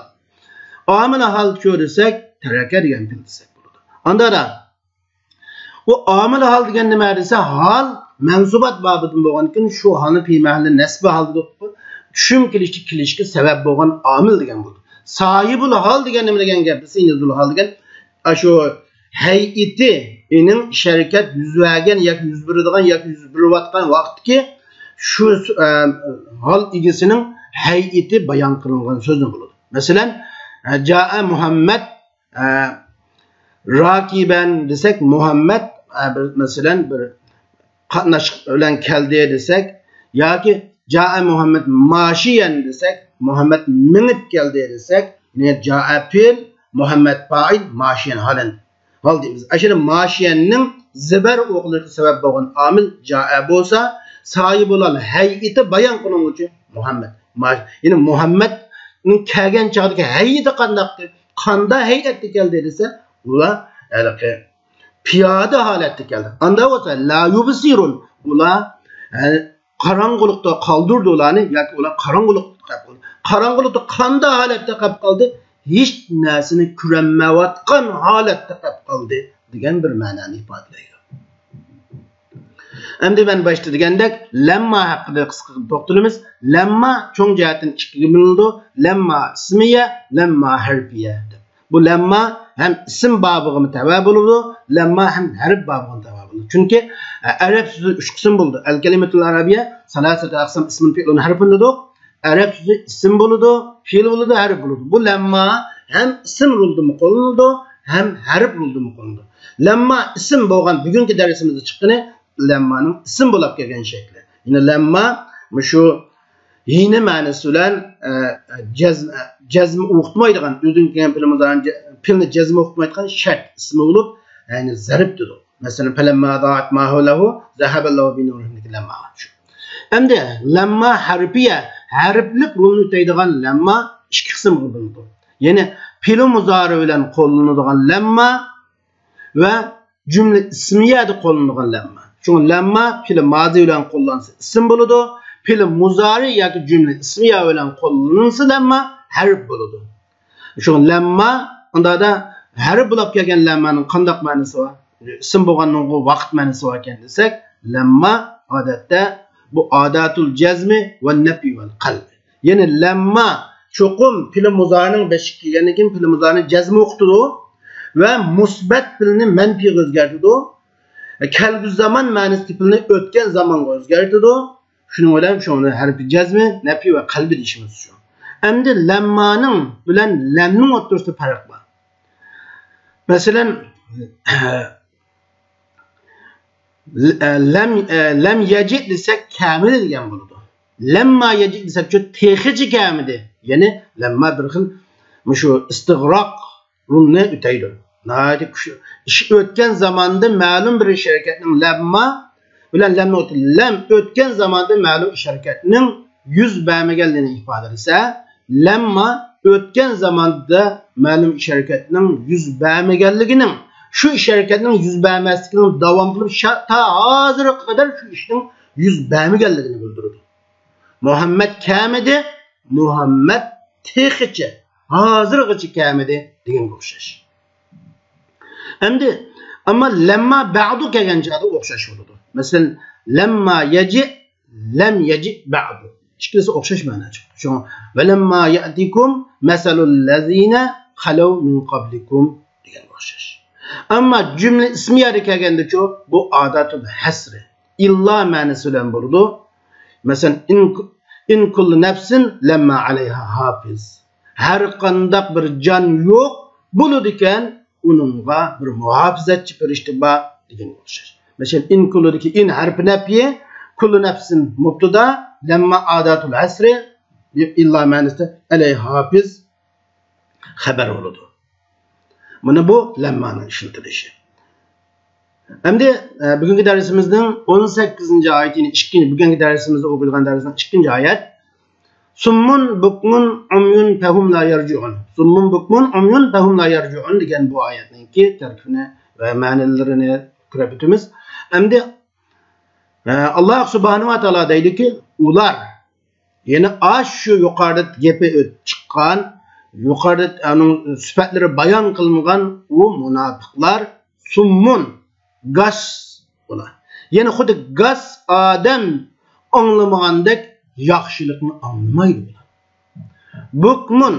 ئامىل ھال شۇ دېسەك، تەرەكە دېگەن پېئىل دېسەك بولىدۇ. ئاندا دا ئۇ ئامىل ھال دېگەن نېمە دېسە، ھال مەنسۇبات بابىدىن بولغاندىكىن، شۇ ھالنى پى مەھەللى نەسبى ھال دېدۇق. چۈشۈم كېلىشكە، كېلىشكە سەۋەب بولغان ئامىل دېگەن بولىدۇ. ساھىبۇل ھال دېگەن نېمە دېگەن گەپ دېسە، يەنى زۇل ھال دېگەن ئاشۇ ھەيئىتى، ئېنىڭ ئىش ھەرىكەت يۈز بەرگەن ياكى يۈز بېرىدىغان ياكى يۈز بېرىۋاتقان ۋاقىتتىكى شۇ، ئە، ھال ئىگىسىنىڭ ھەيئىتى بايان قىلىنغان سۆزنى بولىدۇ. مەسىلەن، ئە، جائە مۇھەممەد، ئە، راكىبەن دېسەك، مۇھەممەد، ئە، بىر، مەسىلەن، بىر قاتناش بىلەن كەلدى دېسەك، ياكى جائە مۇھەممەد ماشىيەن دېسەك، مۇھەممەد مېڭىپ كەلدى دېسەك، يەنى جائە پېئىل، مۇھەممەد پائىل، ماشىيەن ھالەن، ھال دەيمىز. ئاشۇنى ماشىيەننىڭ زىبەر ئوقۇلۇشىغا سەۋەب بولغان ئامىل جائە بولسا، ساھىبىلەل ھەيئىتى بايان قىلىنغۇچى مۇھەممەد. ما-، يەنى مۇھەممەدنىڭ كەلگەن چاغدىكى ھەيئىتى قانداقتى؟ قانداق ھەيئەتتە كەلدى دېسە، ئۇلار ھېلىقى پىيادە ھالەتتە كەلدى. ئاندا بولسا، لا يۇبسىرۇن، ئۇلار، ھە، قاراڭغۇلۇقتا قالدۇردى ئۇلارنى ياكى ئۇلار قاراڭغۇلۇقتا قېلىپ قالدى. قاراڭغۇلۇقتا قانداق ھالەتتە قېلىپ قالدى؟ ھېچ نەرسىنى كۆرەلمەيۋاتقان ھالەتتە قېلىپ قالدى دېگەن بىر مەنانى ئىپادىلەيدۇ. ئەمدى مەن باشتا دېگەندەك، لەمما ھەققىدە قىسقا توختىلىمىز. لەمما چوڭ جەھەتتىن ئىككىگە بۆلۈنىدۇ. لەمما ئىسمىيە، لەمما ھەرپىيە دەپ. بۇ لەمما ھەم ئىسىم بابىغىمۇ تەۋە بولىدۇ، لەمما ھەم ھەرپ بابىغىمۇ تەۋە بولىدۇ. چۈنكى، ئە، ئەرەب سۆزى ئۈچ قىسىم بولىدۇ. ئەل كەلىمەتۇل ئەرەبىيە سالاسەتۇ ئەقسام، ئىسمۇن، فېئلۇن، ھەرپۇن دېدۇق. ئەرەب سۆزى ئىسىم بولىدۇ، پېئىل بولىدۇ، ھەرپ بولىدۇ. بۇ لەمما ھەم ئىسىم رولىدىمۇ قوللىنىلىدۇ، ھەم ھەرپ رولىدىمۇ قوللىنىلىدۇ. لەمما ئىسىم بولغان بۈگۈنكى دەرسىمىزدە چىققىنى لەممانىڭ ئىسىم بولاپ كەلگەن شەكلى. يەنى لەمما مۇشۇ يەنى مەنىسى بىلەن، ئە، جەزم، جەزم ئوقۇتمايدىغان، ئۆزىدىن كەلگەن پېئىل مۇزارىنى جە-، پېئىلنى جەزم ئوقۇتمايدىغان شەرت ئىسمى بولۇپ، يەنى زەرپ دېدۇق. مەسىلەن، فەلەمما زائەت ما ھەۋلەھۇ زەھەبەللاھۇ بىنۇرىھىمدىكى لەمما شۇ. ئەمدى لەمما ھەرپىيە، ھەرپلىك رولنى ئۆتەيدىغان لەمما ئىككى قىسىمغا بۆلۈنىدۇ. يەنى پېئىل مۇزارى بىلەن قوللىنىدىغان لەمما ۋە جۈملە ئىسمىيەدە قوللىنىدىغان لەمما. شۇڭا لەمما پېئىل مازى بىلەن قوللانسا ئىسىم بولىدۇ، پېئىل مۇزارى ياكى جۈملە ئىسمىيە بىلەن قوللىنىلسا لەمما ھەرپ بولىدۇ. شۇڭا لەمما، ئۇنداقتا ھەرپ بولاپ كەلگەن لەممانىڭ قانداق مەنىسى بار؟ ئىسىم بولغاندىن ۋاقىت مەنىسى باركەن دېسەك، لەمما ئادەتتە بۇ ئاداتۇل جەزمى ۋە نەپى ۋەل قەلب. يەنى لەمما چوقۇم پېئىل مۇزارىنىڭ بېشىغا كەلگەندىن كېيىن پېئىل مۇزارىنى جەزم ئوقۇتىدۇ ۋە مۇسبەت پېئىلنى مەنپىيگە ئۆزگەرتىدۇ. كەلگۈسى زامان مەنىسىدىكى پېئىلنى ئۆتكەن زامانغا ئۆزگەرتىدۇ. شۇنىڭ بىلەن شۇنى ھەرپى جەزمى، نەپى ۋە قەلبى دېيىشىمىز شۇ. ئەمدى لەممانىڭ بىلەن لەمنىڭ ئوتتۇرىسىدا پەرق بار. مەسىلەن، لەم، لەم يەجىئ دېسەك، كەلمىدى دېگەن بولىدۇ. لەمما يەجىئ دېسەكچۇ، تېخىچە كەلمىدى. يەنى لەمما بىر خىل مۇشۇ ئىستىغراق رولنى ئۆتەيدۇ. ناھايىتى كۈچلۈك. ئىش ئۆتكەن زاماندا مەلۇم بىر ئىش ھەرىكەتنىڭ لەمما بىلەن لەم نۇقتا، لەم ئۆتكەن زاماندا مەلۇم ئىش ھەرىكەتنىڭ يۈز بەرمىگەنلىكىنى ئىپادىلىسە، لەمما ئۆتكەن زاماندا مەلۇم ئىش ھەرىكەتنىڭ يۈز بەرمىگەنلىكىنىڭ، شۇ ئىش ھەرىكەتنىڭ يۈز بەرمەسلىكىنىڭ داۋام قىلىپ شا-، تا ھازىرغا قەدەر شۇ ئىشنىڭ يۈز بەرمىگەنلىكىنى بىلدۈرىدۇ. مۇھەممەد كەلمىدى، مۇھەممەد تېخىچە، ھازىرغىچە كەلمىدى دېگەنگە ئوخشاش. ئەمدى، ئەمما لەمما بەئدۇ كەلگەن چاغدا ئوخشاش بولىدۇ. مەسىلەن، لەمما يەجىئ، لەم يەجىئ بەئدۇ. ئىككىلىسى ئوخشاش مەنە چىقىدۇ. شۇڭا، ۋەلەمما يەئتىكۇم مەسەلۇللەزىنە خەلەۋ مىن قەبلىكۇم دېگەنگە ئوخشاش. ئەمما جۈملە ئىسمىيەدە كەلگەندىچۇ، بۇ ئاداتۇل ھەسرى، ئىللا مەنىسى بىلەن بولىدۇ. مەسىلەن، ئىن، ئىن كۇللۇ نەفسىن لەمما ئەلەيھا ھاپىز. ھەر قانداق بىر جان يوق بولىدىكەن، ئۇنىڭغا بىر مۇھاپىزەتچى پەرىشتە بار دېگەنگە ئوخشاش. مەسىلەن، ئىن كۇللۇدىكى ئىن ھەرپى نەپيى، كۇللۇ نەپسىن مۇبتىدا، لەمما ئاداتۇل ھەسرى، ئىللا مەنىسىدە ئەلەيھا ھاپىز خەۋەر بولىدۇ. مانا بۇ لەممانىڭ ئىشلىتىلىشى. ئەمدى، ئە، بۈگۈنكى دەرسىمىزنىڭ ئون سەككىزىنچى ئايىتى، يەنى ئىككىنچى، بۈگۈنكى دەرسىمىزدە ئوقۇيدىغان دەرسنىڭ ئىككىنچى ئايەت. سُمٌّ بُكْمٌ عُمْيٌ فَهُمْ لَا يَرْجِعُونَ. سُمٌّ بُكْمٌ عُمْيٌ فَهُمْ لَا يَرْجِعُونَ دېگەن بۇ ئايەتنىڭكى تەركىبىنى ۋە مەنىلىرىنى كۆرۈپ ئۆتىمىز. ئەمدى، ئە، ئاللاھ سۇبھانەھۇ ۋە تائالا دەيدۇكى، ئۇلار، يەنى ئاشۇ يۇقىرىدا گېپى ئۆتۈپ چىققان، يۇقىرىدا ئۇنىڭ سۈپەتلىرى بايان قىلىنغان ئۇ مۇناپىقلار سۇممۇن، گاس ئۇلار. يەنى خۇددى گاس ئادەم ئاڭلىمىغاندەك ياخشىلىقنى ئاڭلىمايدۇ بۇلار. بۇكمۇن،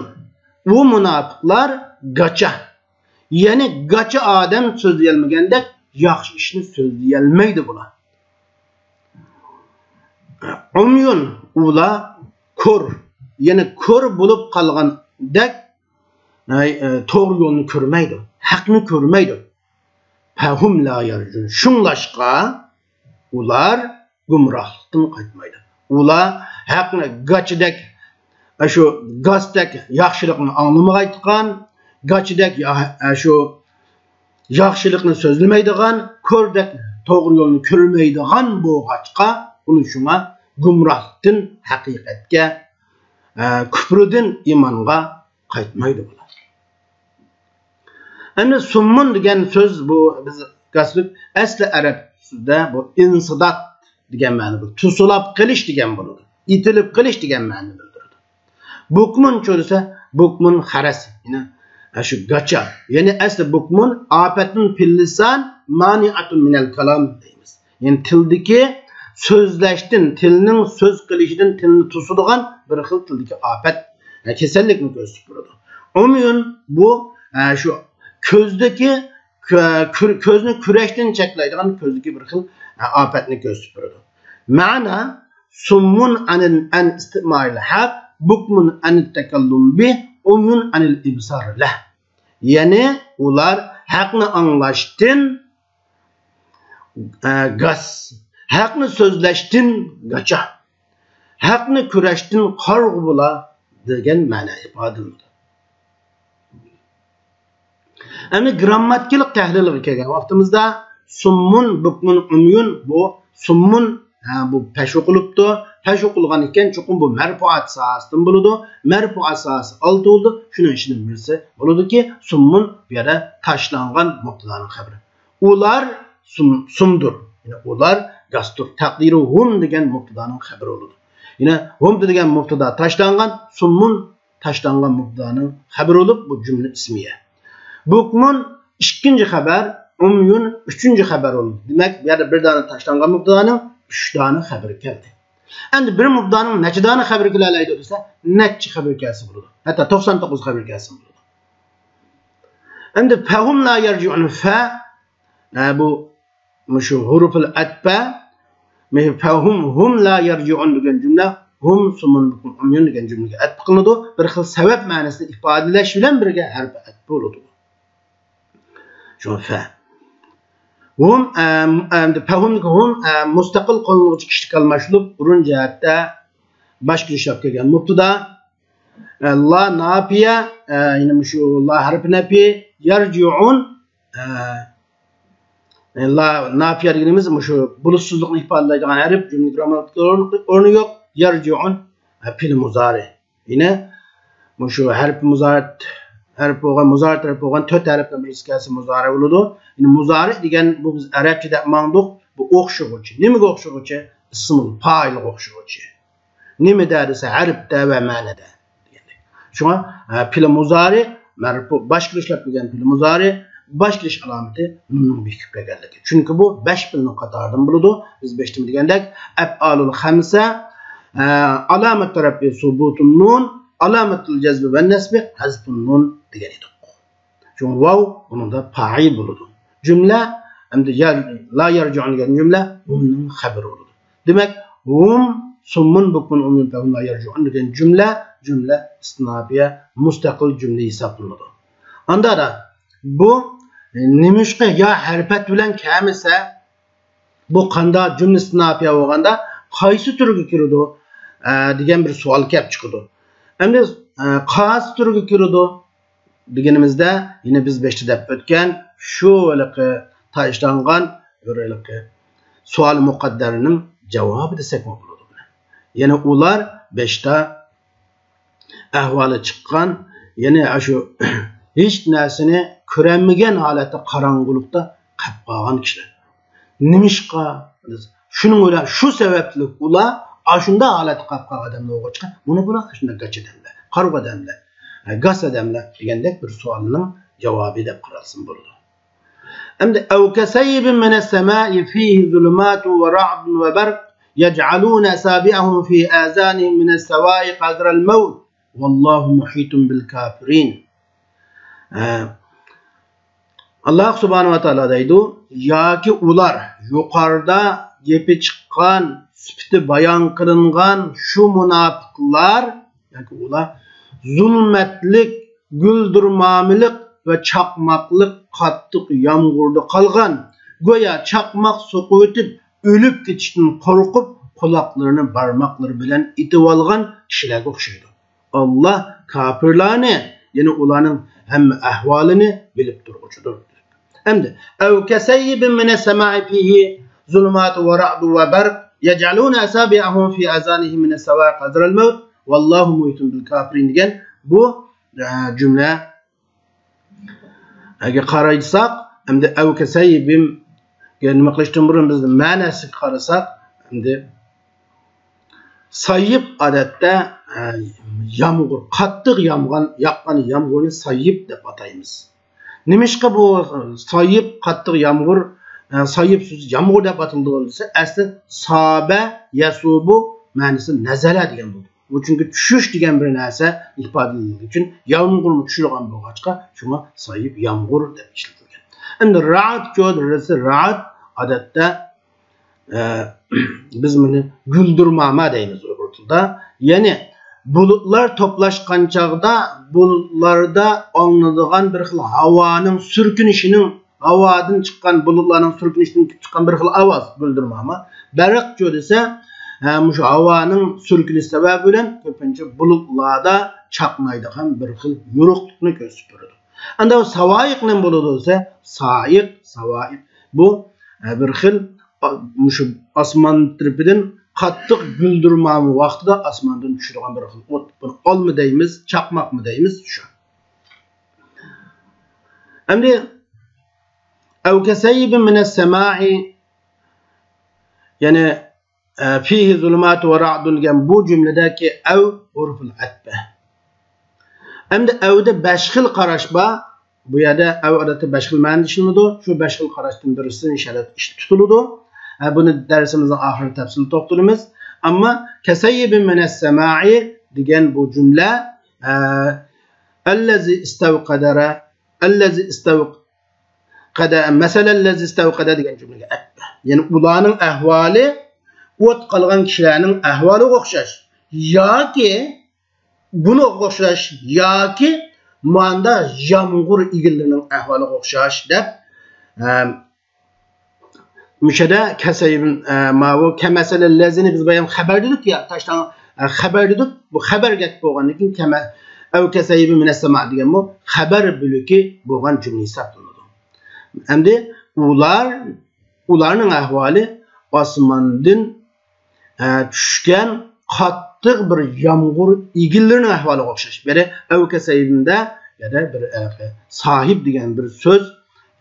ئۇ مۇناپىقلار گاچا. يەنى گاچا ئادەم سۆزلىيەلمىگەندەك ياخشى ئىشنى سۆزلىيەلمەيدۇ بۇلار. ئۇميۇن، ئۇلار كور. يەنى كور بولۇپ قالغاندەك، ئەي، ئە، توغرا يولنى كۆرمەيدۇ، ھەقنى كۆرمەيدۇ. فەھۇم لا يەرجۇن. شۇڭلاشقا ئۇلار گۇمراھلىقتىن قايتمايدۇ. ئۇلار ھەقنى گاچىدەك، ئاشۇ گاستەك ياخشىلىقنى ئاڭلىمىغايتقان، گاچىدەك يا-، ئاشۇ ياخشىلىقنى سۆزلىمەيدىغان، كوردەك توغرا يولنى كۆرمەيدىغان بولغاچقا، ئۇلار شۇڭا گۇمراھلىقتىن ھەقىقەتكە، ئە، كۇپرىدىن ئىمانغا قايتمايدۇ بۇلار. ئەمدى سۇممۇن دېگەن سۆز بۇ بىز كاسبىك ئەسلى ئەرەب سۆزىدە بۇ ئىنسىداد دېگەن مەنىدە، توسۇلۇپ قېلىش دېگەن بولىدۇ. ئېتىلىپ قېلىش دېگەن مەنىنى بىلدۈرىدۇ. بۇكمۇنچۇ دېسە، بۇكمۇن خەرەس، يەنى شۇ گاچا. يەنى ئەسلى بۇكمۇن ئاپەتۇن فىل لىسان مانىئەتۇن مىنەل كالام دەيمىز. يەنى تىلدىكى سۆزلەشتىن، تىلنىڭ سۆز قىلىشىدىن تىلنى توسىدىغان بىر خىل تىلدىكى ئاپەت، ھە، كېسەللىكنى كۆرسىتىپ بېرىدۇ. ئۇميۇن بۇ، ھە، شۇ كۆزدىكى، كۆ-، كۆر-، كۆزنى كۆرۈشتىن چەكلەيدىغان كۆزدىكى بىر خىل، ھە، ئاپەتنى كۆرسىتىپ بېرىدۇ. مەنا سۇممۇن ئەن، ئەن ئىستىمائىل ھەق، بۇكمۇن ئەن تەكەللۇم بىھ، ئۇميۇن ئەنىل ئىبسار لەھ. يەنى ئۇلار ھەقنى ئاڭلاشتىن، ئە، گاس، ھەقنى سۆزلەشتىن گاچا، ھەقنى كۆرۈشتىن قارىغۇ بولا دېگەن مەنە ئىپادىلىنىدۇ. ئەمدى گىرامماتىكىلىق تەھلىلگە كەلگەن ۋاقتىمىزدا، سۇممۇن، بۇكمۇن، ئۇميۇن، بۇ سۇممۇن، ھە، بۇ پەش ئوقۇلۇپتۇ. پەش ئوقۇلغان ئىكەن، چوقۇم بۇ مەرپۇئات ساھەسىدىن بولىدۇ. مەرپۇئات ساھەسى ئالتە بولىدۇ. شۇنىڭ ئىچىدىن بىرسى بولىدۇكى، سۇممۇن بۇ يەردە تاشلانغان مۇبتىدانىڭ خەبىرى. ئۇلار سۇم-، سۇمدۇر. يەنى ئۇلار گاستۇر. تەقدىرى ھۇم دېگەن مۇبتىدانىڭ خەبىرى بولىدۇ. يەنى ھۇم دېگەن مۇبتىدا تاشلانغان، سۇممۇن تاشلانغان مۇبتىدانىڭ خەبىرى بولۇپ، بۇ جۈملە ئىسمىيە. بۇكمۇن ئىككىنچى خەۋەر، ئۇميۇن ئۈچىنچى خەۋەر بولىدۇ. دېمەك، بۇ يەردە بىر دانە تاشلانغان مۇبتىدانىڭ ئۈچ دانە خەۋىرى كەلدى. ئەمدى بىر مۇبتىدانىڭ نەچچە دانە خەۋىرى كېلەلەيدۇ دېسە، نەچچە خەۋىرى كەلسە بولىدۇ. ھەتتا توقسان توققۇز خەۋىرى كەلسە بولىدۇ. ئەمدى فەھۇم لا يەرجىئۇن، فە، ئە، بۇ مۇشۇ ھۇرۇپۇل ئەتپە، فەھۇم ھۇم لا يەرجىئۇن دېگەن جۈملە ھۇم سۇممۇن بۇكمۇن ئۇميۇن دېگەن جۈملىگە ئەتپ قىلىنىدۇ. بىر خىل سەۋەب مەنىسىنى ئىپادىلەش بىلەن بىرگە ھەرپى ئەتپ بولىدۇ. شۇ فە. ھۇم، ئە، ئەمدى پەھۇمدىكى ھۇم، ئە، مۇستەقىل قوللانغۇچى كىشىلىك ئالماشتۇرۇپ، ئورۇن جەھەتتە باشقا ئىشلەپ كەلگەن مۇبتىدا. ئە، لا ناپىيە، ئە، يەنى مۇشۇ لا ھەرپى نەپى، يەرجىئۇن، ئە، لا ناپىيە دېگىنىمىز مۇشۇ بولۇشسىزلىقنى ئىپادىلەيدىغان ھەرپ، جۈملە گىرامماتىكىدا ئورنى، ئورنى يوق. يەرجىئۇن، ئە، پېئىل مۇزارى. يەنە مۇشۇ ھەرپ مۇزارىئەت، ھەرپ بولغان، مۇزارىئەت ھەرپ بولغان تۆت ھەرپنىڭ بىرسى كەلسە مۇزارى بولىدۇ. يەنە مۇزارى دېگەن بۇ بىز ئەرەبچە دەپ ماڭدۇق. بۇ ئوخشىغۇچى. نېمىگە ئوخشىغۇچى؟ ئىسمۇل پائىلغا ئوخشىغۇچى. نېمىدە دېسە، ھەرپتە ۋە مەنىدە دېگەندەك. شۇڭا، ھە، پېئىل مۇزارى، مەرپۇ، باش كېلىش ئىشلەپ كەلگەن پېئىل مۇزارى، باش كېلىش ئالامىتى نۇننىڭ بېكىپ كەلگەنلىكى. چۈنكى بۇ بەش پېئىلنىڭ قاتارىدىن بولىدۇ. بىز بېشىدا دېگەندەك، ئەپئالۇل خەمسە، ئە، ئالامەت رەفئى سۇبۇتۇن نۇن، ئالامەتۇل جەزمى ۋە نەسبى ھەزفۇن نۇن دېگەن ئىدۇق. شۇڭا ۋاۋ بۇنىڭدا پائىل بولىدۇ. جۈملە، ئەمدى يا، لا يەرجىئۇن دېگەن جۈملە ھۇمنىڭ خەۋىرى بولىدۇ. دېمەك، ھۇم سۇممۇن بۇكمۇن ئۇميۇن فەھۇم لا يەرجىئۇن دېگەن جۈملە، جۈملە ئىستىناپىيە مۇستەقىل جۈملە ھېسابلىنىدۇ. ئاندا بۇ نېمىشقا يا ھەرپەت بىلەن كەلمىسە، بۇ قانداق جۈملە ئىستىناپىيە بولغاندا قايسى تۈرگە كىرىدۇ، ئە، دېگەن بىر سوئال كەپ چىقىدۇ. ئەمدى، ئە، قايسى تۈرگە كىرىدۇ دېگىنىمىزدە، يەنە بىز بېشىدا دەپ ئۆتكەن شۇ ھېلىقى تاشلانغان بىر ھېلىقى سوئال مۇقەددەرنىڭ جاۋابى دېسەكمۇ بولىدۇ. يەنى ئۇلار بېشىدا ئەھۋالى چىققان، يەنى ئاشۇ ھېچ نەرسىنى كۆرەلمىگەن ھالەتتە قاراڭغۇلۇقتا قېلىپ قالغان كىشىلەر. نېمىشقا؟ شۇنىڭ بىلەن، شۇ سەۋەبلىك ئۇلار ئاشۇنداق ھالەتتە قېلىپ قالغان ئادەملەر بولغاچقا، مۇنى بۇلار ئاشۇنداق گاچ ئادەملەر، قارىغۇ ئادەملەر، گاس ئادەملەر دېگەندەك بىر سوئالنىڭ جاۋابى دەپ قارالسىمۇ بولىدۇ. ئەمدى، أو كصيب من السماء فيه ظلمات ورعد وبرق يجعلون أصابعهم في آذانهم من الصواعق حذر الموت والله محيط بالكافرين. ئە، ئاللاھ سۇبھانەھۇ ۋە تائالا دەيدۇ، ياكى ئۇلار يۇقىرىدا گېپى چىققان، سۈپىتى بايان قىلىنغان شۇ مۇناپىقلار، ياكى ئۇلار زۇلمەتلىك، گۈلدۈرمامىلىق ۋە چاقماقلىق قاتتىق يامغۇردا قالغان، گويا چاقماق سوقۇۋېتىپ ئۆلۈپ كېتىشتىن قورقۇپ، قۇلاقلىرىنى بارماقلىرى بىلەن ئېتىۋالغان كىشىلەرگە ئوخشايدۇ. ئاللاھ كاپىرلارنى، يەنى ئۇلارنىڭ ھەممە ئەھۋالىنى بىلىپ تۇرغۇچىدۇر. ئەمدى، أو كصيب من السماء فيه ظلمات ورعد وبرق، يجعلون أصابعهم في آذانهم من الصواعق حذر الموت والله محيط بالكافرين دېگەن بۇ، ئە، جۈملە ئەگەر قارايساق، ئەمدى ئەۋكەسەيبىم نېمە قىلىشتىن بۇرۇن بىز مەنىسىگە قارىساق، ئەمدى سايىپ ئادەتتە، ئە، يامغۇر، قاتتىق يامغان، ياغقان يامغۇرنى سايىپ دەپ ئاتايمىز. نېمىشقا بۇ سايىپ، قاتتىق يامغۇر، ئە، سايىپ سۆزى يامغۇر دەپ ئاتىلىدىغان دېسە، ئەسلى سابە يەسۇبۇ مەنىسى نەزەلە دېگەن بولىدۇ. بۇ چۈنكى چۈشۈش دېگەن بىر نەرسە ئىپادىلىنىدىغان ئۈچۈن يامغۇرمۇ چۈشىدىغان بولغاچقا، شۇڭا سايىپ يامغۇر دەپ ئىشلىتىلگەن. ئەمدى رائىت، رائىت ئادەتتە، ئە، بىز بۇنى گۈلدۈرماما دەيمىز ئۇيغۇر تىلىدا. يەنى بۇلۇتلار توپلاشقان چاغدا بۇلۇتلاردا ئاڭلىنىدىغان بىر خىل ھاۋانىڭ سۈركىنىشىنىڭ، ھاۋادىن چىققان، بۇلۇتلارنىڭ سۈركىنىشىدىن چىققان بىر خىل ئاۋاز گۈلدۈرماما. بەرەقچۇ دېسە، ھە، مۇشۇ ھاۋانىڭ سۈركىلىشى سەۋەبى بىلەن كۆپىنچە بۇلۇتلاردا چاقنايدىغان بىر خىل يورۇقلۇقنى كۆرسىتىپ بېرىدۇ. ئەندى ئۇ ساۋايىق نېمە بولىدۇ دېسە، سائىق، ساۋايىق. بۇ، ئە، بىر خىل، ئا، مۇشۇ ئاسمان تەرىپىدىن قاتتىق گۈلدۈرماما ۋاقتىدا ئاسماندىن چۈشىدىغان بىر خىل ئوت. بۇنى ئالما دەيمىز، چاقماقمۇ دەيمىز، شۇ. ئەمدى، ئەۋكەسەيبىن مىنەس سەمائى، يەنى، ئە، فىھى زۇلۇماتۇ ۋە رەئدۇن دېگەن بۇ جۈملىدىكى ئەۋ ھۇرۇفۇل ئەتپە. ئەمدى ئەۋدە بەش خىل قاراش بار. بۇ يەردە ئەۋ ئادەتتە بەش خىل مەنىدە ئىشلىنىدۇ. شۇ بەش خىل قاراشتىن بىرسى ئىنشاللا ئىشتە تۇتۇلىدۇ. ئە، بۇنى دەرسىمىزنىڭ ئاخىرىدا تەپسىلىي توختىلىمىز. ئەمما كەسەييىبىن مىنەس سەمائى دېگەن بۇ جۈملە، ئە، ئەللەزى ئىستەۋقەدە، ئەللەزى ئىستەۋقەدە، مەسەلەللەزى ئىستەۋقەدە دېگەن جۈملىگە ئەتپە. يەنى ئۇلارنىڭ ئەھۋالى ئوت قالغان كىشىلەرنىڭ ئەھۋالىغا ئوخشاش ياكى بۇنىڭغا ئوخشاش ياكى ماندا يامغۇر ئىگىلىرىنىڭ ئەھۋالىغا ئوخشاش دەپ، ئەم، مۇشۇ يەردە كەسەيبىن، ئە، ماۋۇ كەمەسەلە لەزىنى بىز بايام خەبەر دېدۇق يا، تاشلان، ئە، خەبەر دېدۇق. بۇ خەبەر گەپ بولغاندىن كېيىن كەمە، ئەۋ كەسەيبىن مىنەس سەما دېگەنمۇ خەبەر بۆلىكى بولغان جۈملە ھېسابلىنىدۇ. ئەمدى ئۇلار، ئۇلارنىڭ ئەھۋالى ئاسماندىن، ئە، چۈشكەن قاتتىق بىر يامغۇر ئىگىلىرىنىڭ ئەھۋالىغا ئوخشاش. بىرى ئەۋكەسەيبىندە يەنە بىر، ئە، ساھىب دېگەن بىر سۆز،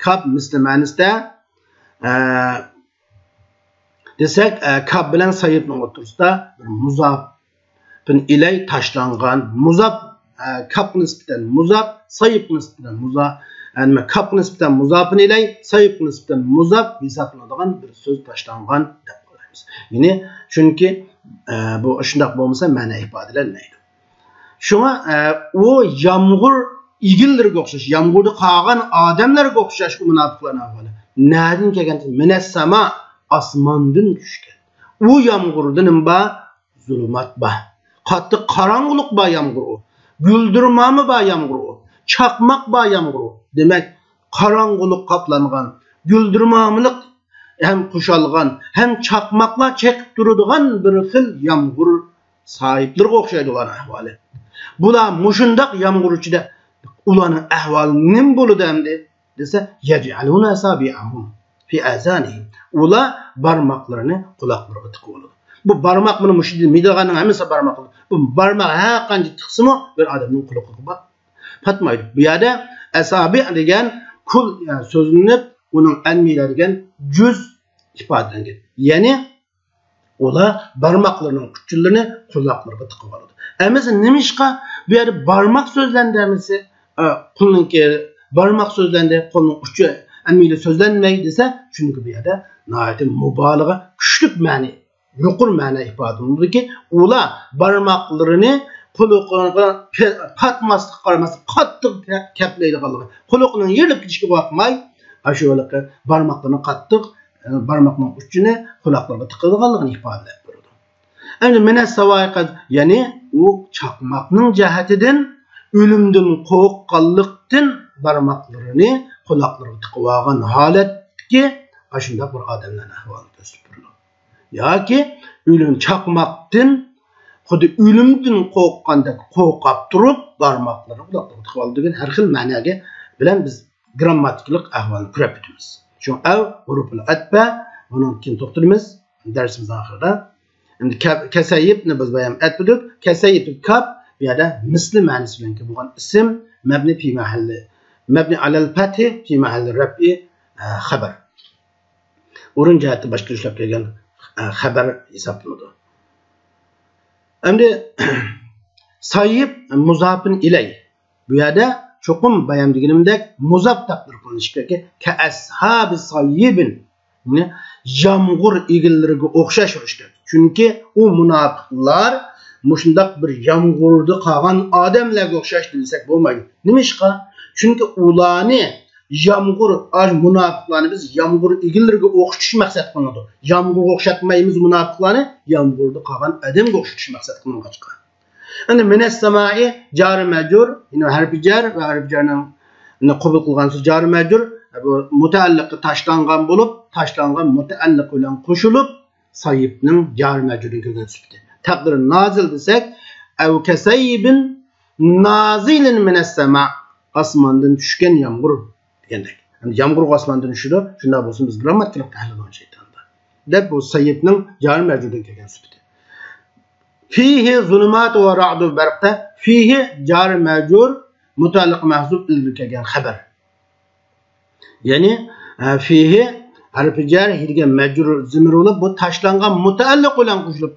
كاپ مىسلى مەنىسىدە، ئە، دېسەك، ئە، كاپ بىلەن سايىبنىڭ ئوتتۇرىسىدا بىر مۇزاپىن ئىلەي تاشلانغان، مۇزاپ، ئە، كاپقا نىسبەتەن مۇزاپ، سايىبقا نىسبەتەن مۇزا-، ئە، نېمە، كاپقا نىسبەتەن مۇزاپىن ئىلەي، سايىبقا نىسبەتەن مۇزاپ ھېسابلىنىدىغان بىر سۆز تاشلانغان دەپ قارايمىز. يەنى، چۈنكى، ئە، بۇ شۇنداق بولمىسا مەنە ئىپادىلەنمەيدۇ. شۇڭا، ئە، ئۇ يامغۇر ئىگىلىرىگە ئوخشاش، يامغۇردا قالغان ئادەملەرگە ئوخشاش ئۇ مۇناپىقلارنىڭ ئەھۋالى. نەدىن كەلگەن؟ مىنەسساما، ئاسماندىن چۈشكەن. ئۇ يامغۇردا نېمە بار؟ زۇلۇمات بار. قاتتىق قاراڭغۇلۇق بار يامغۇر ئۇ. گۈلدۈرمامە بار يامغۇر ئۇ. چاقماق بار يامغۇر ئۇ. دېمەك، قاراڭغۇلۇق قاپلانغان، گۈلدۈرمامىلىق ھەم قوشالغان، ھەم چاقماقلار چېقىپ تۇرىدىغان بىر خىل يامغۇر ساھىبلىرىغا ئوخشايدۇ ئۇلارنىڭ ئەھۋالى. بۇلار مۇشۇنداق يامغۇر ئىچىدە ئۇلارنىڭ ئەھۋالى نېمە بولىدۇ ئەمدى دېسە، يەجئەلۇنە ئەسابىئەھۇم فى ئازانىھىم. ئۇلار بارماقلىرىنى قۇلاقلىرىغا تىقىۋالىدۇ. بۇ بارماق، مانا مۇشۇ مىدىرغاننىڭ ھەممىسى بارماق. بۇ بارماق ھەر قانچە تىقسىمۇ بىر ئادەمنىڭ قۇلىقىغا پاتمايدۇ. بۇ يەردە ئەسابىئ دېگەن كۇل، يەنى سۆزلىنىپ، ئۇنىڭ ئەنمىلە دېگەن جۈز ئىپادىلەنگەن. يەنى ئۇلار بارماقلىرىنىڭ ئۇچلىرىنى قۇلاقلىرىغا تىقىۋالىدۇ. ئەمىسە نېمىشقا بۇ يەردە بارماق سۆزلەندى ئەمىسە؟ ئە، قولنىڭكى بارماق سۆزلەندى، قولنىڭ ئۇچى ئەمىلى سۆزلەنمەي دېسە، چۈنكى بۇ يەردە ناھايىتى مۇبالىغە، كۈچلۈك مەنە، يۇقىرى مەنە ئىپادىلىنىدۇكى، ئۇلار بارماقلىرىنى قۇلىقىغا پاتماسلىققا قارىماستىن، قاتتىق كەپلەيدىغانلىقى، قۇلىقىنىڭ يېرىلىپ كېتىشىگە باقماي، ئاشۇ بارماقلىرىنى قاتتىق، بارماقنىڭ ئۇچىنى قۇلاقلىرىغا تىقىدىغانلىقىنى ئىپادىلەپ بېرىدۇ. ئەمدى مىنەس ساۋائىقە، يەنى ئۇ چاقماقنىڭ جەھىتىدىن ئۆلۈمدىن قورققانلىقتىن بارماقلىرىنى قۇلاقلىرىغا تىقىۋالغان ھالەتتىكى ئاشۇنداق بىر ئادەملەرنىڭ ئەھۋالىنى كۆرسىتىپ تۇرىدۇ. ياكى ئۆلۈم، چاقماقتىن خۇددى ئۆلۈمدىن قورققاندەك قورقۇپ تۇرۇپ، بارماقلىرىنى قۇلاقلىرىغا تىقىۋالىدۇ دېگەن ھەر خىل مەنەگە بىلەن بىز گىرامماتىكىلىق ئەھۋالنى كۆرۈپ ئۆتىمىز. شۇڭا ئەۋ ھۇرۇپۇل ئەتپە، بۇنىڭدىن كېيىن توختىلىمىز. دەرسىمىزنىڭ ئاخىرىدا. ئەمدى كە-، كەسەيىبنى بىز بايام ئەتمىدۇق. كەسەيىب كاپ بۇ يەردە مىسلى مەنىسى بىلەن كېلىدىغان ئىسىم، مەبنى پى مەھەللى، مەبنى ئەلەل پەتھى پى مەھەللى رەپئى، ئە، خەبەر. ئورۇن جەھەتتە باشقىچە ئىشلەپ كەلگەن، ئە، خەبەر ھېسابلىنىدۇ. ئەمدى سايىب مۇزاپىن ئىلەي. بۇ يەردە چوقۇم بايام دېگىنىمدەك مۇزاپ تەقدىر قىلىنىشى كېرەك. كەئەسھابى سايىبىن. يەنى يامغۇر ئىگىلىرىگە ئوخشاش بولۇشى كېرەك. چۈنكى ئۇ مۇناپىقلار مۇشۇنداق بىر يامغۇردا قالغان ئادەملەرگە ئوخشاش دېسەك بولمايدۇ. نېمىشقا؟ چۈنكى ئۇلارنى يامغۇر، ئاش مۇناپىقلارنى بىز يامغۇر ئىگىلىرىگە ئوخشىتىش مەقسەت قىلىنىدۇ. يامغۇرغا ئوخشاتمايمىز مۇناپىقلارنى، يامغۇردا قالغان ئادەمگە ئوخشىتىش مەقسەت قىلىنغاچقا. ئەمدى مىنەس سامائى جارى مەجرۇر، يەنى ھەرپى جەر ۋە ھەرپى جەرنىڭ قوبۇل قىلغان سۆز جارى مەجرۇر، بۇ مۇتەئەللىقى تاشلانغان بولۇپ، تاشلانغان مۇتەئەللىق بىلەن قوشۇلۇپ، سايىبنىڭ جارى مەجرۇردىن كەلگەن سۈپىتى. تەقدىرى نازىل دېسەك، ئەۋ كەسەيبىن نازىلىن مىنەس سەما، ئاسماندىن چۈشكەن يامغۇر دېگەندەك. يەنى يامغۇر ئاسماندىن چۈشىدۇ، شۇنداق بولسا بىز گرامماتىكىلىق تەھلىل بويىچە ئېيتقاندا. دەپ بۇ سايىبنىڭ جارى مەجرۇردىن كەلگەن سۈپىتى. فىھى زۇلۇماتۇ ۋە رەئدۇ بەرقتە، فىھى جارى مەجرۇر مۇتەئەللىق مەھزۇپ ئىلگىرى كەلگەن خەبەر. يەنى، ئە، فىھى ھەرپى جەر، ھى دېگەن مەجرۇر زېمىر بولۇپ، بۇ تاشلانغان مۇتەئەللىق بىلەن قوشۇلۇپ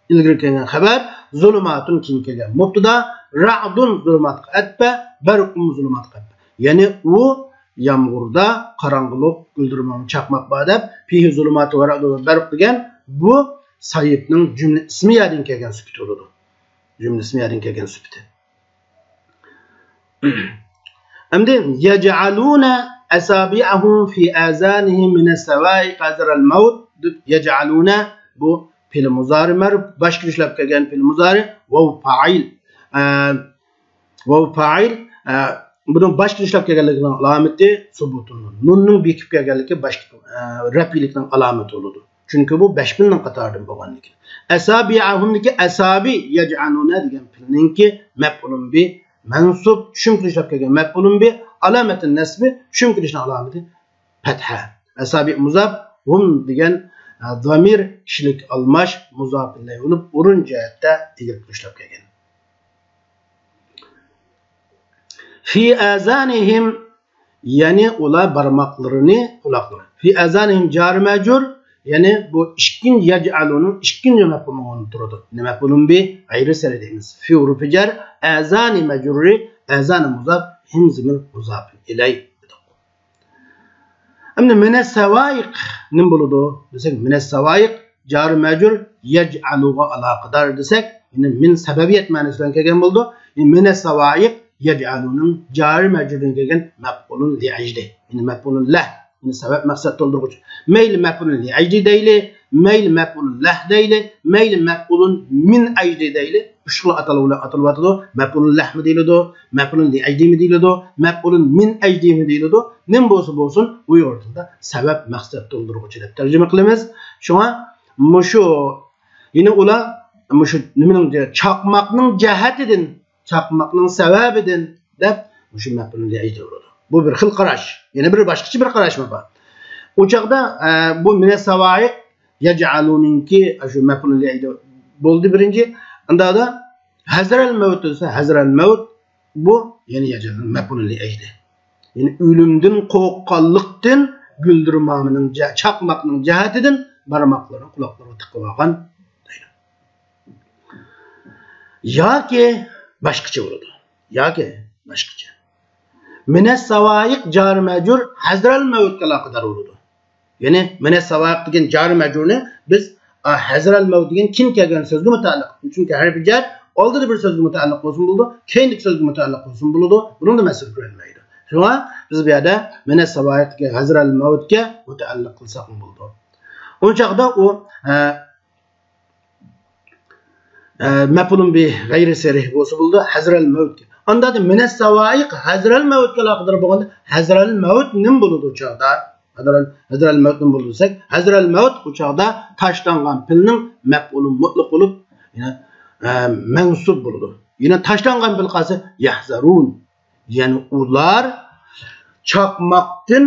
ئىلگىرى كەلگەن خەبەر، زۇلۇماتۇن كېيىن كەلگەن مۇبتىدا، رەئدۇن زۇلۇماتقا ئەتپە، بەرقۇن زۇلۇماتقا ئەتپە. يەنى ئۇ يامغۇردا قاراڭغۇلۇق، گۈلدۈرماڭ، چاقماق بار دەپ، فىھى زۇلۇماتۇ ۋە رەئدۇ ۋە بەرق دېگەن بۇ سايىبنىڭ جۈملە ئىسمىيەدىن كەلگەن سۈپىتى بولىدۇ. جۈملە ئىسمىيەدىن كەلگەن سۈپىتى. ئەمدى يەجئەلۇنە ئەسابىئەھۇم فى ئازانىھىم مىنەس سەۋائىق ھەزەرەل مەۋت دەپ يەجئەلۇنە بۇ پېئىل مۇزارى مەرۇپ، باشقا ئىشلەپ كەلگەن پېئىل مۇزارى، ۋاۋ پائىل. ئە، ۋاۋ پائىل، ئە، بۇنىڭ باشقا ئىشلەپ كەلگەنلىكىنىڭ ئالامىتى سۇبۇتۇن نۇن. نۇننىڭ بېكىپ كەلگەنلىكى باشقا، ئە، رەپئىيلىكنىڭ ئالامىتى بولىدۇ. چۈنكى بۇ بەش پېئىلنىڭ قاتارىدىن بولغاندىكىن. ئەسابىئەھۇمدىكى ئەسابى يەجئەلۇنە دېگەن پېئىلنىڭكى مەپئۇلۇن بى مەنسۇب، چۈشۈم كېلىشلەپ كەلگەن مەپئۇلۇن بى، ئالامەتۇن نەسبى، چۈشۈم كېلىشنىڭ ئالامىتى پەتھە. ئەسابى مۇزاپ، ھۇم دېگەن، ئە، زامىر كىشىلىك ئالماش مۇزاپ ئىلەيھى بولۇپ، ئورۇن جەھەتتە ئىگىلىك كېلىشلەپ كەلگەن. فى ئازانىھىم، يەنى ئۇلار بارماقلىرىنى، قۇلاقلىرى. فى ئازانىھىم جارى مەجرۇر، يەنى بۇ ئىككىنچى يەجئەلۇنىڭ ئىككىنچى مەپئۇلى ئورنىدا تۇرىدۇ. نېمە مەپئۇلۇن بى؟ غەيرى سەرى دەيمىز. فى ھۇرۇپى جەر، ئازانى مەجرۇرى، ئازانى مۇزاپ، ھىم زىمىر مۇزاپ ئىلەي دېدۇق. ئەمدى مىنەس سەۋائىق نېمە بولىدۇ دېسەك، مىنەس سەۋائىق جارى مەجرۇر يەجئەلۇغا ئالاقىدار دېسەك، يەنى مىن سەۋەبىيەت مەنىسى بىلەن كەلگەن بولىدۇ. يەنى مىنەس سەۋائىق يەجئەلۇنىڭ جارى مەجرۇرىدىن كەلگەن مەپئۇلۇن لىئەجلى. يەنى مەپئۇلۇن لەھ. يەنى سەۋەب مەقسەت تولدۇرغۇچ. مەيلى مەپئۇلۇن لىئەجلى دەيلى، مەيلى مەپئۇلۇن لەھ دەيلى، مەيلى مەپئۇلۇن مىن ئەجلى دەيلى. ئۈچ خىل ئاتالغۇ بىلەن ئاتىلىۋاتىدۇ. مەپئۇلۇن لەھمۇ دېيىلىدۇ، مەپئۇلۇن لىئەجلىمۇ دېيىلىدۇ، مەپئۇلۇن مىن ئەجلىمۇ دېيىلىدۇ. نېمە بولسا بولسۇن، ئۇيغۇر تىلىدا سەۋەب مەقسەت تولدۇرغۇچى دەپ تەرجىمە قىلىمىز. شۇڭا مۇشۇ، يەنى ئۇلار مۇشۇ نېمىنىڭ، چاقماقنىڭ جەھەتىدىن، چاقماقنىڭ سەۋەبىدىن دەپ مۇشۇ مەپئۇلۇن لىئەجلى بولىدۇ. بۇ بىر خىل قاراش. يەنە بىر باشقىچە بىر قاراشمۇ بار. ئۇ چاغدا، ئە، بۇ مىنەس سەۋائىق يەجئەلۇنىڭكى شۇ مەپئۇلۇن لىئەجلى بولدى بىرىنچى. ئاندادا ھەزەرەل مەۋت دېسە، ھەزەرەل مەۋت بۇ يەنە يەجئەلۇن مەپئۇلۇن لىئەجلى. يەنى ئۆلۈمدىن قورققانلىقتىن گۈلدۈرمامىنىڭ جە-، چاقماقنىڭ جەھەتىدىن بارماقلىرىنى قۇلاقلىرىغا تىقىۋالغان دەيدۇ. ياكى باشقىچە بولىدۇ. ياكى باشقىچە. مىنەس سەۋائىق جارى مەجرۇر ھەزەرەل مەۋتكە ئالاقىدار بولىدۇ. يەنى مىنەس سەۋائىق دېگەن جارى مەجرۇرنى بىز، ئا، ھەزەرەل مەۋت دېگەن كېيىن كەلگەن سۆزگە مۇتەئەللىق. چۈنكى ھەرپى جەر ئالدىدا بىر سۆزگە مۇتەئەللىق بولسىمۇ بولىدۇ، كەينىدىكى سۆزگە مۇتەئەللىق بولسىمۇ بولىدۇ. بۇنىڭدا مەسىلە كۆرۈلمەيدۇ. شۇڭا بىز بۇ يەردە مىنەس سەۋائىق دېگەن ھەزەرەل مەۋتكە مۇتەئەللىق قىلساقمۇ بولىدۇ. ئۇ چاغدا ئۇ، ئە، ئە، مەپئۇلۇن بى غەيرى سەرىھ بولسا بولىدۇ، ھەزەرەل مەۋتكە. ئاندا مىنەس سەۋائىق ھەزەرەل مەۋتكە ئالاقىدار بولغاندا، ھەزەرەل مەۋت نېمە بولىدۇ ئۇ چاغدا؟ ھەزەرەل، ھەزەرەل مەۋت نېمە بولىدۇ دېسەك، ھەزەرەل مەۋت ئۇ چاغدا تاشلانغان پېئىلنىڭ مەپئۇلى مۇتلەق بولۇپ، يەنە، ئە، مەنسۇب بولىدۇ. يەنە تاشلانغان پېئىل قالسا، يەھزەرۇن. يەنى ئۇلار چاقماقتىن،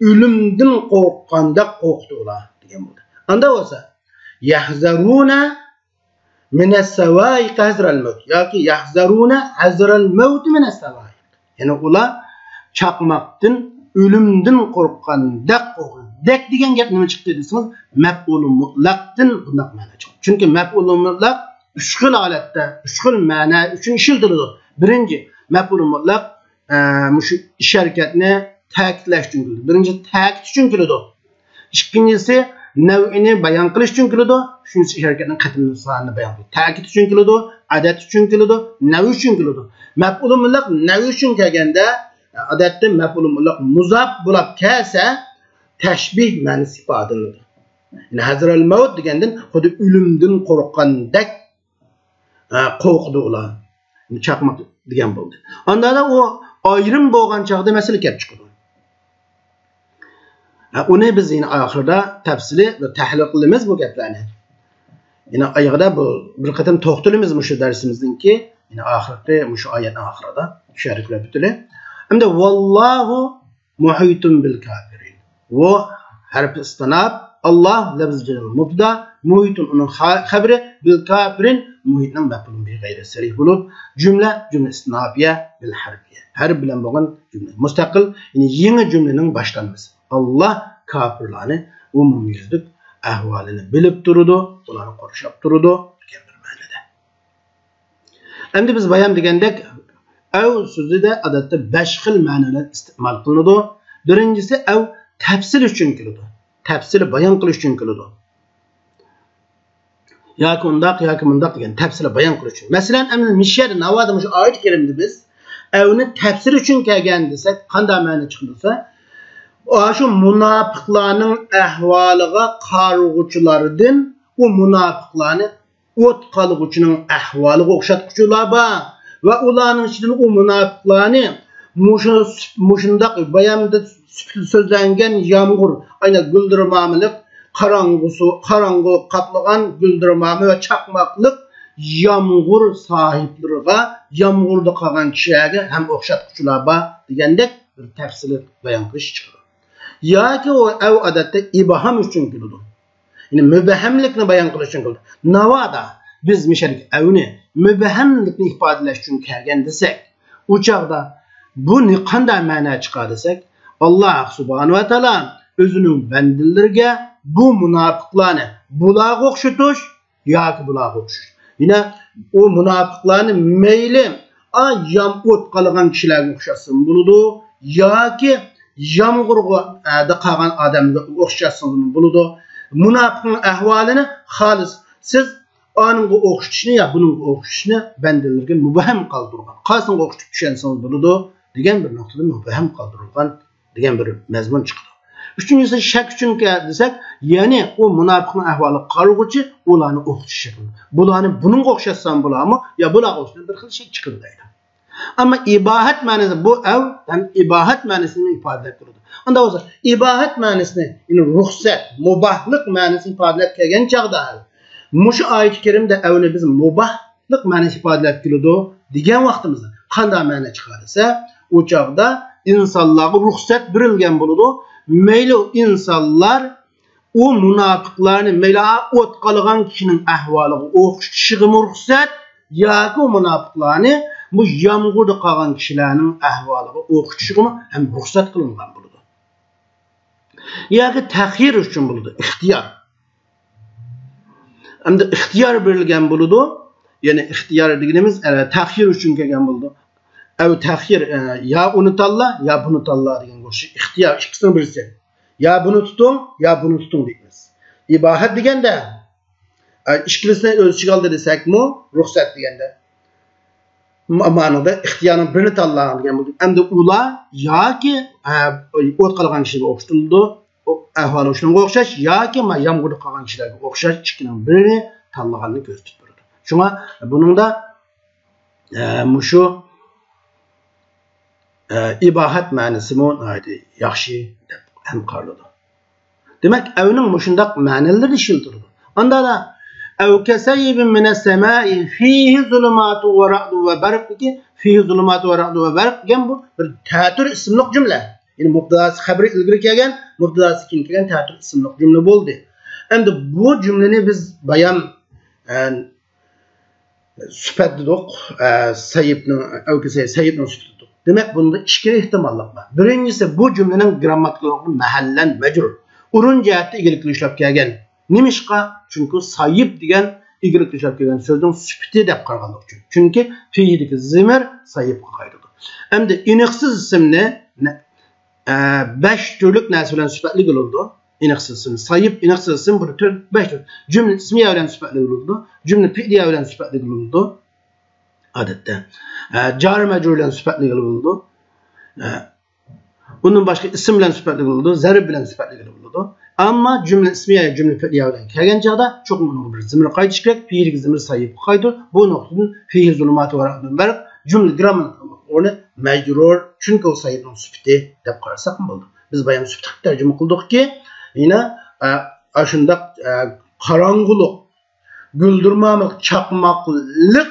ئۆلۈمدىن قورققاندەك قورقتى ئۇلار دېگەن بولدى. ئاندا بولسا، يَحْذَرُونَ مِنَ السَّوَاعِقِ حَذْرَ الْمَوْتِ ياكى يَحْذَرُونَ حَذْرَ الْمَوْتِ مِنَ السَّوَاعِقِ. يەنى ئۇلار چاقماقتىن، ئۆلۈمدىن قورققاندەك قورقىدۇ. دەك دېگەن گەپ نېمە چىقتى دېسىڭىز، مەپئۇلى مۇتلەقتىن بۇنداق مەنە چىقتى. چۈنكى مەپئۇلى مۇتلەق ئۈچ خىل ھالەتتە، ئۈچ خىل مەنە ئۈچۈن ئىشلىتىلىدۇ. بىرىنچى، مەپئۇلى مۇتلەق ئە، مۇشۇ ئىش ھەرىكەتنى تەكىتلەش ئۈچۈن كېلىدۇ. بىرىنچى، تەكىت ئۈچۈن كېلىدۇ. ئىككىنچىسى، نەۋئىنى بايان قىلىش ئۈچۈن كېلىدۇ. ئۈچىنچىسى، ئىش ھەرىكەتنىڭ قېتىم سانىنى بايان قىلىدۇ. تەكىت ئۈچۈن كېلىدۇ، ئادەت ئۈچۈن كېلىدۇ، نەۋ ئۈچۈن كېلىدۇ. مەپئۇلۇ مۇتلەق نەۋ ئۈچۈن كەلگەندە، ئادەتتە مەپئۇلۇ مۇتلەق مۇزاپ بولاپ كەلسە، تەشبىھ مەنىسى ئىپادىلىنىدۇ. يەنى ھەزرەل مەۋت دېگەندىن خۇددى ئۆلۈمدىن قورققاندەك ھە، قورقىدۇ ئۇلار. چاقماق دېگەن بولدى. ئاندىن ئۇ ئايرىم بولغان چاغدا مەسىلە كەپ چىقىدۇ. ھە، ئۇنى بىز يەنە ئاخىرىدا تەپسىلىي بىر تەھلىل قىلىمىز بۇ گەپلەرنى. يەنە ئايىغىدا بۇ بىر قېتىم توختىلىمىز مۇشۇ دەرسىمىزنىڭكى، يەنە ئاخىرقى مۇشۇ ئايەتنىڭ ئاخىرىدا شەرھلەپ ئۆتىلى. ئەمدى ۋاللاھۇ مۇھىتۇن بىل كاپىرىن. ۋۇ ھەرپى ئىستىناپ، ئاللاھ لەفزى جەلالە مۇبتىدا، مۇھىتۇن ئۇنىڭ خا-، خەبىرى، بىل كاپىرىن مۇھىتنىڭ مەپئۇلى بىھى غەيرى سەرىھ بولۇپ، جۈملە، جۈملە ئىستىناپىيە، بىل ھەرپىيە. ھەرپ بىلەن بولغان جۈملە. مۇستەقىل، يەنى يېڭى جۈملىنىڭ باشلانمىسى. ئاللاھ كاپىرلارنى ئومۇميۈزلۈك ئەھۋالىنى بىلىپ تۇرىدۇ، ئۇلارنى قورشاپ تۇرىدۇ، دېگەن بىر مەنىدە. ئەمدى بىز بايام دېگەندەك، ئەۋ سۆزىدە ئادەتتە بەش خىل مەنىلەر ئىستېمال قىلىنىدۇ. بىرىنچىسى، ئەۋ تەپسىل ئۈچۈن كېلىدۇ. تەپسىلىي بايان قىلىش ئۈچۈن كېلىدۇ. ياكى ئۇنداق، ياكى مۇنداق دېگەن تەپسىلىي بايان قىلىش ئۈچۈن. مەسىلەن، ئەمدى مىشەدە ناۋادا مۇشۇ ئايەت كەرىمدە بىز ئەۋنى تەپسىل ئۈچۈن كەلگەن دېسەك، قانداق مەنە چىقىدۇ دېسە، ئاشۇ مۇناپىقلارنىڭ ئەھۋالىغا قارىغۇچىلاردىن ئۇ مۇناپىقلارنى ئوت قالغۇچىنىڭ ئەھۋالىغا ئوخشاتقۇچىلار بار ۋە ئۇلارنىڭ ئىچىدىن ئۇ مۇناپىقلارنى مۇشۇ، مۇشۇنداق بايامدا سۈپىتىدە سۆزلەنگەن يامغۇر، ئەينى گۈلدۈرمامىلىق، قاراڭغۇسى، قاراڭغۇ قاپلىغان گۈلدۈرمامە ۋە چاقماقلىق يامغۇر ساھىبلىرىغا، يامغۇردا قالغان كىشىلەرگە ھەم ئوخشاتقۇچىلار بار دېگەندەك بىر تەپسىلىي بايان قىلىش چىقىدۇ. ياكى ئۇ ئەۋ ئادەتتە ئىبھام ئۈچۈن كېلىدۇ. يەنى مۇبھەملىكنى بايان قىلىش ئۈچۈن كېلىدۇ. ناۋادا بىز مىشەدىكى ئەۋنى مۇبھەملىكنى ئىپادىلەش ئۈچۈن كەلگەن دېسەك، ئۇ چاغدا بۇ نى-، قانداق مەنە چىقار دېسەك، ئاللاھ سۇبھانەھۇ ۋە تائالا ئۆزىنىڭ بەندىلىرىگە بۇ مۇناپىقلارنى بۇلارغا ئوخشىتىش ياكى بۇلارغا ئوخشاش. يەنە ئۇ مۇناپىقلارنى مەيلى ئا، يام-، ئوت قالغان كىشىلەرگە ئوخشاتسىمۇ بولىدۇ، ياكى يامغۇرغا، ئە، قالغان ئادەمگە ئوخشاتسىمۇ بولىدۇ. مۇناپىقنىڭ ئەھۋالىنى خالىس سىز ئانىڭغا ئوخشىتىشنى يا بۇنىڭغا ئوخشىتىشنى بەندىلىرىگە مۇبھەم قالدۇرغان. قايسىڭغا ئوخشىتىپ چۈشەنسىڭىز بولىدۇ دېگەن بىر نۇقتىدا مۇبھەم قالدۇرۇلغان دېگەن بىر مەزمۇن چىقىدۇ. ئۈچىنچىسى، شەك ئۈچۈن دېسەك، يەنى ئۇ مۇناپىقنىڭ ئەھۋالىغا قارىغۇچى ئۇلارنى ئوخشىتىشى. بۇلارنى بۇنىڭغا ئوخشاتسام بولامۇ يا بۇلارغا ئوخشاتسام، بىر خىل شەك چىقىدۇ دەيدۇ. ئەمما ئىباھەت مەنىسى، بۇ ئەۋ ھەم ئىباھەت مەنىسىنى ئىپادىلەپ تۇرىدۇ. ئۇنداق بولسا، ئىباھەت مەنىسىنى، يەنى رۇخسەت، مۇباھلىق مەنىسىنى ئىپادىلەپ كەلگەن چاغدا، مۇشۇ ئايەت كەرىمدە ئەۋنى بىز مۇباھلىق مەنىسى ئىپادىلەپ كېلىدۇ دېگەن ۋاقتىمىزدا قانداق مەنە چىقار دېسە، ئۇ چاغدا ئىنسانلارغا رۇخسەت بېرىلگەن بولىدۇ. مەيلى ئۇ ئىنسانلار ئۇ مۇناپىقلارنى مەيلى ئوت قالغان كىشىنىڭ ئەھۋالىغا ئوخشىتىشىغىمۇ رۇخسەت، ياكى ئۇ مۇناپىقلارنى بۇ يامغۇردا قالغان كىشىلەرنىڭ ئەھۋالىغا ئوخشىتىشىغىمۇ ھەم رۇخسەت قىلىنغان بولىدۇ. ياكى تەخيىر ئۈچۈن بولىدۇ، ئىختىيار. ئەمدى ئىختىيار بېرىلگەن بولىدۇ. يەنى ئىختىيار دېگىنىمىز، ئە، تەخيىر ئۈچۈن كەلگەن بولىدۇ. ئەۋ تەخيىر، ئە، يا ئۇنى تاللا، يا بۇنى تاللا دېگەن بولۇشى، ئىختىيار ئىككىسىنىڭ بىرسى. يا بۇنى تۇتۇڭ، يا بۇنى تۇتۇڭ دەيمىز. ئىباھەت دېگەندە، ئە، ئىككىلىسىنى ئۆز ئىچىگە ئالدى دېسەكمۇ، رۇخسەت دېگەندە. ما-، مانىدا ئىختىيارنىڭ بىرىنى تاللاڭ دېگەن بولدى. ئەمدى ئۇلار ياكى، ئە، ئوت قالغان كىشىگە ئوخشىتىلىدۇ، ئەھۋالى شۇنىڭغا ئوخشاش، ياكى ما-، يامغۇردا قالغان كىشىلەرگە ئوخشاش ئىككىنىڭ بىرىنى تاللىغاننى كۆرسىتىپ بېرىدۇ. شۇڭا بۇنىڭدا، ئە، مۇشۇ، ئە، ئىباھەت مەنىسىمۇ ناھايىتى ياخشى دەپ ھەم قارىلىدۇ. دېمەك، ئەۋنىڭ مۇشۇنداق مەنىلىرى ئىشلىتىلىدۇ. ئاندىلا، «أو كصيب من السماء فيه ظلمات ورعد وبرق» دېگەن، «فيه ظلمات ورعد وبرق» دېگەن بۇ بىر تەتۈر ئىسىملىق جۈملە. يەنى مۇبتىداسى خەبىرى ئىلگىرى كەلگەن، مۇبتىداسى كېيىن كەلگەن تەتۈر ئىسىملىق جۈملە بولدى. ئەمدى بۇ جۈملىنى بىز بايان، ئە، سۈپەت دېدۇق، ئە، سەيىپنىڭ، ئەۋكەسەي سەيىپنىڭ سۈپىتى دېدۇق. دېمەك، بۇندا ئىككى ئېھتىماللىق بار. بىرىنچىسى، بۇ جۈملىنىڭ گىرامماتىكىلىق مەھەللەن مەجرۇر، ئورۇن جەھەتتە ئىگىلىك قىلىشلاپ كەلگەن. نېمىشقا؟ چۈنكى سەيىپ دېگەن ئىگىلىك قىلىشلاپ كەلگەن سۆزنىڭ سۈپىتى دەپ قارىغانلىقى ئۈچۈن. چۈنكى فىھىدىكى زىمىر سەيىپقا قايتىدۇ. ئەمدى ئېنىقسىز ئىسىمنى نە-، ئە، بەش تۈرلۈك نەرسە بىلەن سۈپەتلىگىلى بولىدۇ. ئېنىقسىز ئىسىم، سەيىپ، ئېنىقسىز ئىسىم بۇ تۈر، بەش تۈر. جۈملە ئىسمىيە بىلەن سۈپەتلىگىلى بولىدۇ. جۈملە پېئلىيە بىلەن سۈپەتلىگىلى بولىدۇ. ئادەتتە، ئە، جار مەجرۇر بىلەن سۈپەتلىگىلى بولىدۇ. ئە، ئۇندىن باشقا ئىسىم بىلەن سۈپەتلىگىلى بولىدۇ، زەرب بىلەن سۈپەتلىگىلى بولىدۇ. ئەمما جۈملە ئىسمىيە، جۈملە پېئلىيە بىلەن كەلگەن چاغدا چوقۇم ئۇنىڭغا بىر زىمىر قايتىشى كېرەك. فىھىدىكى زىمىر سەيىپقا قايتىدۇ. بۇ نۇقتىدىن فىھى زۇلۇماتۇ ۋە رەئدۇن بەرق جۈملە گىرامماتىكىلىق ئورنى مەجرۇر، چۈنكى ئۇ سەيىپنىڭ سۈپىتى دەپ قارىساقمۇ بولىدۇ. بىز بايام سۈپىتى قىلىپ تەرجىمە قىلدۇقكى، يەنە، ئە، ئاشۇنداق، ئە، قاراڭغۇلۇق، گۈلدۈرمامىلىق، چاقماقلىق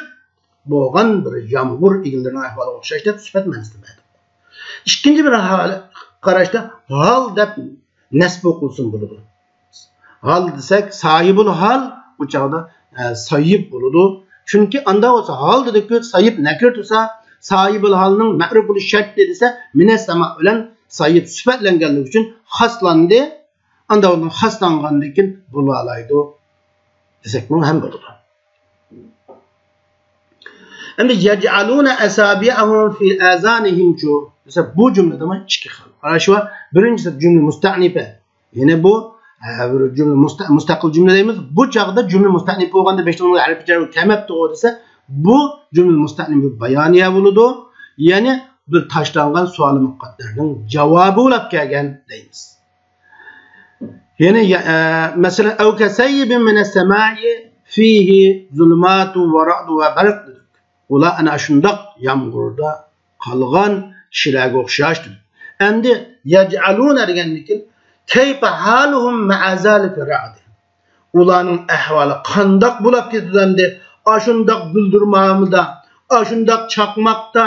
بولغان بىر يامغۇر ئىگىلىرىنىڭ ئەھۋالىغا ئوخشاش دەپ سۈپەت مەنىسىدە بەردۇق. ئىككىنچى بىر ھال-، قاراشتا ھال دەپ نەسب ئوقۇلسىمۇ بولىدۇ. ھال دېسەك، ساھىبۇل ھال، بۇ چاغدا، ئە، سەيىپ بولىدۇ. چۈنكى ئاندا بولسا ھال دېدۇككۇ، سەيىپ نەكىر تۇرسا، ساھىبۇل ھالنىڭ مەئرۇپ بولۇش شەرت دېسە، مىنەس سەما بىلەن سەيىپ سۈپەتلەنگەنلىكى ئۈچۈن خاسلاندى. ئاندا ئۇنىڭ خاسلانغاندىن كېيىن بولالايدۇ دېسەكمۇ ھەم بولىدۇ. ئەمدى يەجئەلۇنە ئەسابىئەھۇم فى ئازانىھىمچۇ دېسە، بۇ جۈملىدىمۇ ئىككى خىل قاراش بار. بىرىنچىسى جۈملە مۇستەئنىپە. يەنى بۇ، ئە، بىر جۈملە مۇستە-، مۇستەقىل جۈملە دەيمىز. بۇ چاغدا جۈملە مۇستەئنىپ بولغاندا بەش تونۇڭ ھەرپى جەر كەلمەپتىغۇ دېسە، بۇ جۈملە مۇستەئنىپ بايانىيە بولىدۇ. يەنى بىر تاشلانغان سوئال مۇقەددەرنىڭ جاۋابى بولاپ كەلگەن دەيمىز. يەنى، ئە، مەسىلەن، ئەۋ كەسەييىبىن مىنەس سەمائى فىھى زۇلۇماتۇ ۋە رەئدۇ ۋە بەرق دېدۇق. ئۇلار ئەنە شۇنداق يامغۇردا قالغان كىشىلەرگە ئوخشاش دېدۇق. ئەمدى يەجئەلۇنە دېگەندىن كېيىن كەيفە ھالۇھۇم مەئە زالىكە رەئدى. ئۇلارنىڭ ئەھۋالى قانداق بولاپ كېتىدۇ ئەمدى؟ ئاشۇنداق گۈلدۈرمامىدا، ئاشۇنداق چاقماقتا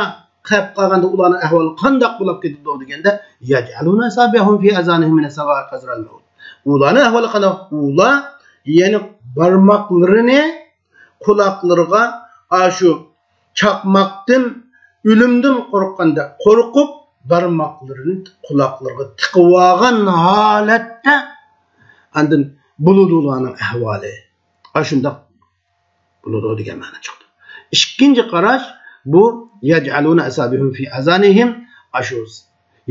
قېلىپ قالغاندا ئۇلارنىڭ ئەھۋالى قانداق بولاپ كېتىدۇ دېگەندە، يەجئەلۇنە ئەسابىئەھۇم فى ئازانىھىم مىنەس سەۋائىق ھەزرەل مەۋت. ئۇلارنىڭ ئەھۋالى قانداق؟ ئۇلار يەنى بارماقلىرىنى قۇلاقلىرىغا ئاشۇ چاقماقتىن، ئۆلۈمدىن قورققاندەك قورقۇپ، بارماقلىرىنى قۇلاقلىرىغا تىقىۋالغان ھالەتتە ئاندىن بولىدۇ ئۇلارنىڭ ئەھۋالى. ئاشۇنداق بولىدۇ دېگەن مەنە چىقتى. ئىككىنچى قاراش بۇ يەجئەلۇنە ئەسابىئەھۇم فى ئازانىھىم ئاشۇ.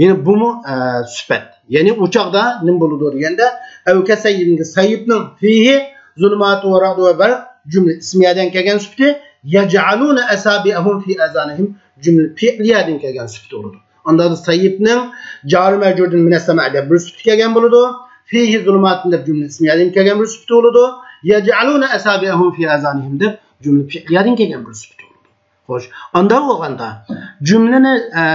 يەنى بۇمۇ، ئە، سۈپەت. يەنى ئۇ چاغدا نېمە بولىدۇ دېگەندە، ئەۋ كەسەييىبىن سەيىپنىڭ فىھى زۇلۇماتۇ ۋە رەئدۇ ۋە بەرق جۈملە ئىسمىيەدىن كەلگەن سۈپىتى، يەجئەلۇنە ئەسابىئەھۇم فى ئازانىھىم جۈملە پېئلىيەدىن كەلگەن سۈپىتى بولىدۇ. ئاندا سەيىپنىڭ جارى مەجرۇردىن مىنەس سەمائى دەپ بىر سۈپىتى كەلگەن بولىدۇ. فىھى زۇلۇماتۇن دەپ جۈملە ئىسمىيەدىن كەلگەن بىر سۈپىتى بولىدۇ. يەجئەلۇنە ئەسابىئەھۇم فى ئازانىھىم دەپ جۈملە پېئلىيەدىن كەلگەن بىر سۈپىتى بولىدۇ. خوش، ئاندا بولغاندا جۈملىنى، ئە،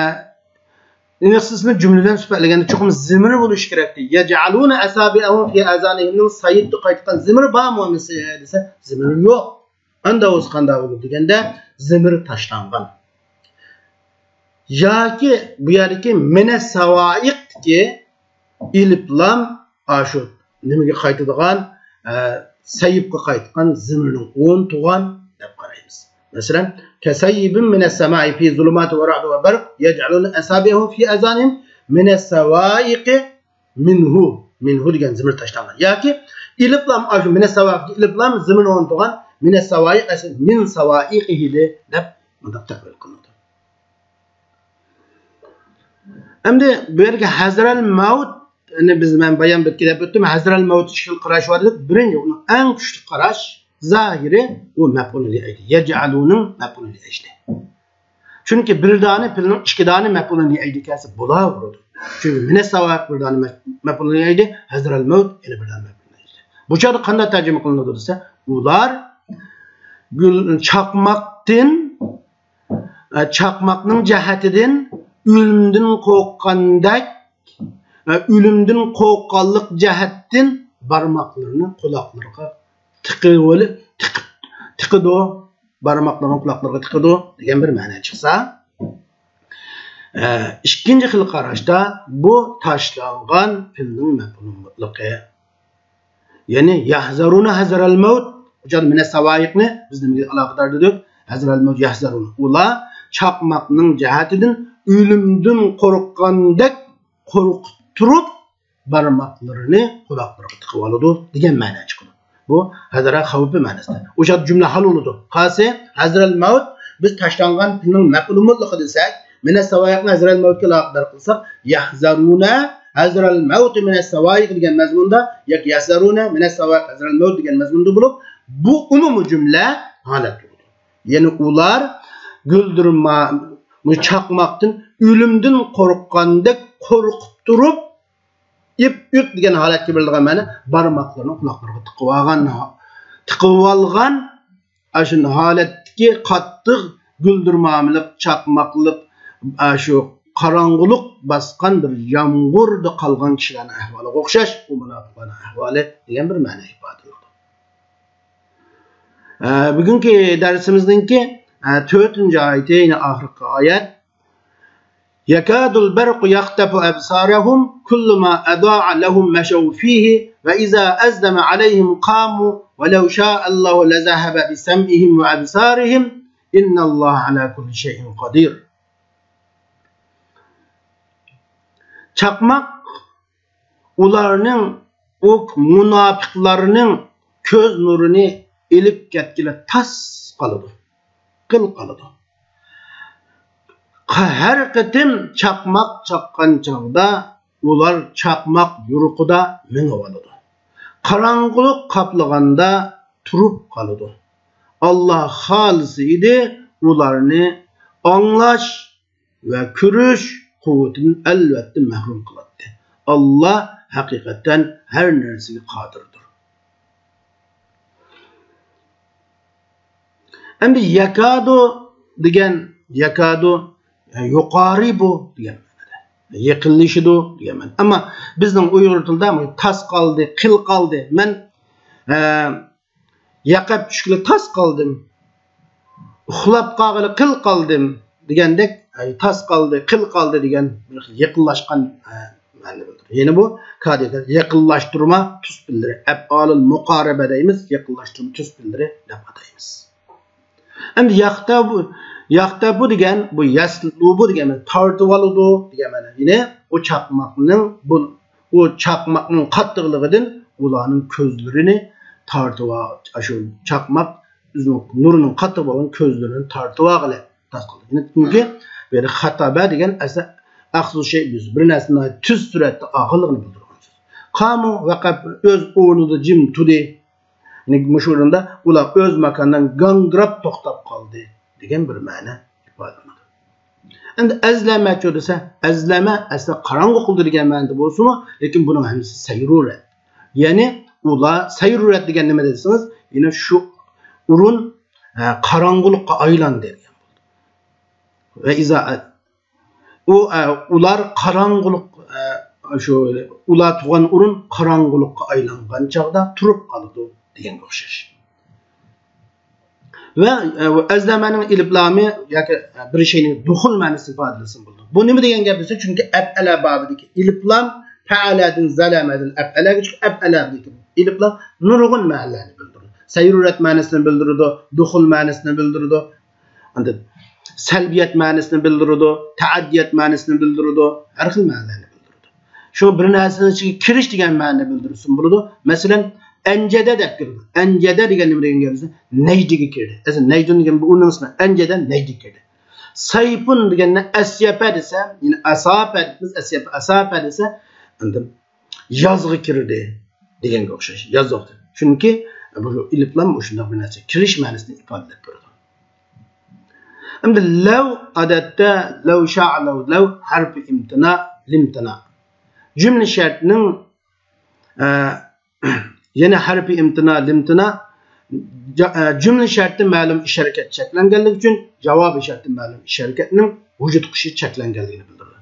ئېنىقسىزنى جۈملە بىلەن سۈپەتلىگەندە چوقۇم زىمىر بولۇشى كېرەكتى. يەجئەلۇنە ئەسابىئەھۇم فى ئازانىھىمنىڭ سەيىپتە قايتقان زىمىر بارمۇ ئەمىسە دېسە، زىمىر يوق. ئاندا بولسا قانداق بولىدۇ دېگەندە، زىمىر تاشلانغان. ياكى بۇ يەردىكى مىنەس سەۋائىقتىكى ئېلىپ لام ئاشۇ نېمىگە قايتىدىغان، ئە، سەيىپقا قايتقان زىمىرنىڭ ئورنى تۇغان دەپ قارايمىز. مەسىلەن، كەسەييىبىن مىنەس سەمائى فى زۇلۇماتۇ ۋە رەئدۇ ۋە بەرق يەجئەلۇنە ئەسابىئەھۇم فى ئازانىھىم مىنەس سەۋائىقى مىنھۇ. مىنھۇ دېگەن زىمىر تاشلانغان. ياكى ئېلىپ لام، ئاشۇ مىنەس سەۋائىقتىكى ئېلىپ لام زىمىرنىڭ ئورنى تۇغان مىنەس سەۋائىق ئەسلى مىن سەۋائىقىھى دەپ مۇنداق تەئۋىل قىلىنىدۇ. ئەمدى بۇ يەرگە ھەزرەل مەۋت، يەنى بىز، مەن بايان بىر دەپ ئۆتتۈم، ھەزرەل مەۋت ئىككى خىل قاراش بار دەپ، بىرىنچى، ئۇنىڭ ئەڭ كۈچلۈك قاراش، زاھىرى، ئۇ مەپئۇلۇن لىئەيدى. يەجئەلۇنىڭ مەپئۇلۇن لىئەجلى. چۈنكى بىر دانە پېئىلنىڭ ئىككى دانە مەپئۇلۇن لىئەيدى كەلسە بولاۋېرىدۇ. چۈنكى مىنەس سەۋائىق بىر دانە مەپ-، مەپئۇلۇن لىئەيدى، ھەزرەل مەۋت يەنە بىر دانە مەپئۇلۇن لىئەيدى. بۇ چاغدا قانداق تەرجىمە قىلىنىدۇ دېسە، ئۇلار گۈل-، چاقماقتىن ئە، چاقماقنىڭ جەھەتىدىن ئۆلۈمدىن قورققاندەك، ئە، ئۆلۈمدىن قورققانلىق جەھەتتىن بارماقلىرىنى قۇلاقلىرىغا تىقىۋېلىپ، تىقىپ، تىقىدۇ، بارماقلىرىنى قۇلاقلىرىغا تىقىدۇ دېگەن بىر مەنە چىقسا، ئە، ئىككىنچى خىل قاراشتا بۇ تاشلانغان پېئىلنىڭ مەپئۇلى مۇتلىقى. يەنى يەھزەرۇنە ھەزەرەل مەۋت. ئۇ چاغدا مىنەس ساۋائىقنى بىز نېمىگە ئالاقىدار دېدۇق؟ ھەزەرەل مەۋت يەھزەرۇنە. ئۇلار چاقماقنىڭ جەھەتىدىن ئۆلۈمدىن قورققاندەك قورقۇپ تۇرۇپ، بارماقلىرىنى قۇلاقلىرىغا تىقىۋالىدۇ دېگەن مەنە چىقىدۇ. بۇ ھەزەرە خەۋپى مەنىسىدە. ئۇ چاغدا جۈملە ھال بولىدۇ. قالسا ھەزەرەل مەۋت، بىز تاشلانغان پېئىلنىڭ مەپئۇلى مۇتلىقى دېسەك، مىنەس ساۋائىقنى ھەزەرەل مەۋتكە ئالاقىدار قىلساق، يەھزەرۇنە ھەزەرەل مەۋتى مىنەس ساۋائىق دېگەن مەزمۇندا ياكى يەھزەرۇنە مىنەس ساۋائىق ھەزەرەل مەۋت دېگەن مەزمۇندا بولۇپ، بۇ ئومۇمىي جۈملە ھالەت بولىدۇ. يەنى ئۇلار گۈلدۈرما، چاقماقتىن ئۆلۈمدىن قورققاندەك قورقۇپ تۇرۇپ، ئىپ ئۈپ دېگەن ھالەتكە بېرىدىغان مەنە بارماقلىرىنى قۇلاقلىرىغا تىقىۋالغان، تىقىۋالغان ئاشۇ ھالەتتىكى قاتتىق گۈلدۈرمامىلىق، چاقماقلىق، ئاشۇ قاراڭغۇلۇق باسقان بىر يامغۇردا قالغان كىشىلەرنىڭ ئەھۋالىغا ئوخشاش، بۇ مۇناپىقلارنىڭ ئەھۋالى دېگەن بىر مەنە ئىپادىلىنىدۇ. ئە، بۈگۈنكى دەرسىمىزنىڭكى، ئە، تۆتىنچى ئايىتى، يەنى ئاخىرقى ئايەت. يكاد البرق يخطف أبصارهم كلما أضاء لهم مشوا فيه وإذا أظلم عليهم قاموا ولو شاء الله لذهب بسمعهم وأبصارهم إن الله على كل شيء قدير. چاقماق ئۇلارنىڭ، ئۇ مۇناپىقلارنىڭ كۆز نۇرىنى ئېلىپ كەتكىلى تاس قالىدۇ، قىل قالىدۇ. ھەر قېتىم چاقماق چاققان چاغدا ئۇلار چاقماق يورۇقىدا مېڭىۋالىدۇ. قاراڭغۇلۇق قاپلىغاندا تۇرۇپ قالىدۇ. ئاللا خالىسا ئىدى، ئۇلارنى ئاڭلاش ۋە كۆرۈش قۇۋۋىتىدىن ئەلۋەتتە مەھرۇم قىلاتتى. ئاللا ھەقىقەتەن ھەر نەرسىگە قادىردۇر. ئەمدى يەكادۇ دېگەن، يەكادۇ، يۇقارىبۇ دېگەن مەنىدە. يېقىنلىشىدۇ دېگەن مەنە. ئەمما بىزنىڭ ئۇيغۇر تىلىدا تاس قالدى، قىل قالدى. مەن، ئە، يىقىلىپ چۈشكىلى تاس قالدىم، ئۇخلاپ قالغىلى قىل قالدىم دېگەندەك، تاس قالدى، قىل قالدى دېگەن بىر خىل يېقىنلاشقان، ئە، مەنىنى بىلدۈرىدۇ. يەنى بۇ كادىدە يېقىنلاشتۇرما تۈس بىلدۈرى، ئەپئالۇل مۇقارىبە دەيمىز، يېقىنلاشتۇرما تۈس بىلدۈرى دەپ ئاتايمىز. ئەمدى يەختەبۇ، يەختەبۇ دېگەن، بۇ يەسلۇبۇ دېگەن مەنە، تارتىۋالىدۇ دېگەن مەنە. يەنى ئۇ چاقماقنىڭ، بۇ، ئۇ چاقماقنىڭ قاتتىقلىقىدىن ئۇلارنىڭ كۆزلىرىنى تارتىۋا-، ئاشۇ چاقماق ئۆزىنىڭ نۇرىنىڭ قاتتىق بولغان كۆزلىرىنى تارتىۋالغىلى تاس قالدى. يەنى چۈنكى بۇ يەردە خەتەبە دېگەن ئەسلى ئەخزۇ شەي، بىر نەرسىنى تۈز سۈرەتتە ئالغانلىقىنى بىلدۈرىدۇ. قامۇ ۋەقەپ، ئۆز ئورنىدا جىم تۇردى. يەنى مۇشۇ ئورۇندا ئۇلار ئۆز ماكانىدىن گاڭگىراپ توختاپ قالدى دېگەن بىر مەنە ئىپادىلىنىدۇ. ئەمدى ئەزلەمەچۇ دېسە، ئەزلەمە ئەسلى قاراڭغۇ قىلدى دېگەن مەنىدە بولسىمۇ، لېكىن بۇنىڭ ھەممىسى سەيرۇرەت. يەنى ئۇلار سەيرۇرەت دېگەن نېمە دېسىڭىز، يەنى شۇ ئورۇن، ھە، قاراڭغۇلۇققا ئايلاندى دېگەن بولدى. ۋە ئىزا ئۇ، ئە، ئۇلار قاراڭغۇلۇق، ئە، شۇ ئۇلار تۇغان ئورۇن قاراڭغۇلۇققا ئايلانغان چاغدا تۇرۇپ قالىدۇ دېگەنگە ئوخشاش. ۋە، ئە، ئەزلەمەنىڭ ئېلىپلامى ياكى، ئە، بىر شەينىڭ دۇخۇل مەنىسىنى ئىپادىلىسىمۇ بولىدۇ. بۇ نېمە دېگەن گەپ دېسە، چۈنكى ئەپئەلە بابىدىكى ئېلىپلام پەئەلەدىن زەلەمەدىن ئەپئەلەگە چىقىپ، ئەپئەلەدىكى ئېلىپلام نۇرغۇن مەنىلەرنى بىلدۈرىدۇ. سەيرۇرەت مەنىسىنى بىلدۈرىدۇ، دۇخۇل مەنىسىنى بىلدۈرىدۇ. ئاندىن سەلبىيەت مەنىسىنى بىلدۈرىدۇ، تەئەددىيەت مەنىسىنى بىلدۈرىدۇ، ھەر خىل مەنىلەرنى بىلدۈرىدۇ. شۇ بىر نەرسىنىڭ ئىچىگە كىرىش دېگەن مەنىنى بىلدۈرسىمۇ بولىدۇ. مەسىلەن، ئەنجەدە دەپ كىرىدۇ. ئەنجەدە دېگەن نېمە دېگەن گەپ دېسە، نەجدىگە كىردى. ئەسلى نەجدۇن دېگەن بۇ ئۇنىڭ ئىسمى. ئەنجەدە نەجدىگە كىردى. سەيپۇن دېگەننى ئەسيەپە دېسە، يەنى ئەساپە دېسە، ئەسيەپە، ئەساپە دېسە، ئاندىن يازغا كىردى دېگەنگە ئوخشاش. ياز ۋاقتى. چۈنكى بۇ ئېلىپلام مۇشۇنداق بىر نەرسە، كىرىش مەنىسىنى ئىپادىلەپ بېرىدۇ. ئەمدى لەۋ، ئادەتتە لەۋ شائە لەۋ، لەۋ ھەرپى ئىمتىنا، لىمتىنا. جۈملە شەرتنىڭ، ئە، يەنى ھەرپى ئىمتىنا، لىمتىنا، جا-، ئە، جۈملە شەرتى مەلۇم ئىش ھەرىكەت چەكلەنگەنلىكى ئۈچۈن جاۋابى شەرتى مەلۇم ئىش ھەرىكەتنىڭ ۋۇجۇد قىلىشى چەكلەنگەنلىكىنى بىلدۈرىدۇ.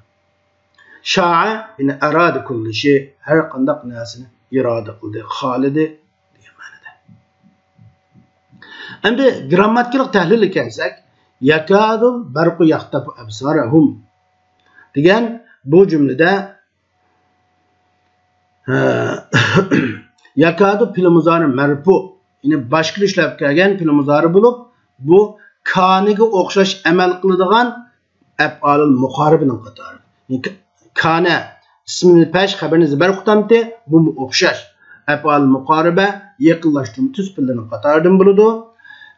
شائە، يەنى ئەرادە كۈللى شەي، ھەر قانداق نەرسىنى ئىرادە قىلدى، خالىدى دېگەن مەنىدە. ئەمدى گىرامماتىكىلىق تەھلىلگە كەلسەك، يەكادۇل بەرقۇ يەختەپۇ ئەبسارەھۇم دېگەن بۇ جۈملىدە، ھە، ياكادۇ پېئىل مۇزارى مەرپۇ، يەنى باشقىدا ئىشلەپ كەلگەن پېئىل مۇزارى بولۇپ، بۇ كانىگە ئوخشاش ئەمەل قىلىدىغان ئەپئالىل مۇقارىبىنىڭ قاتارى. يەنى كانە ئىسمىنى پەش، خەبىرىنى زىبەر قۇتامتى، بۇمۇ ئوخشاش. ئەپئالىل مۇقارىبە يېقىنلاشتۇرما تۈز پېئىللىرىنىڭ قاتارىدىن بولىدۇ.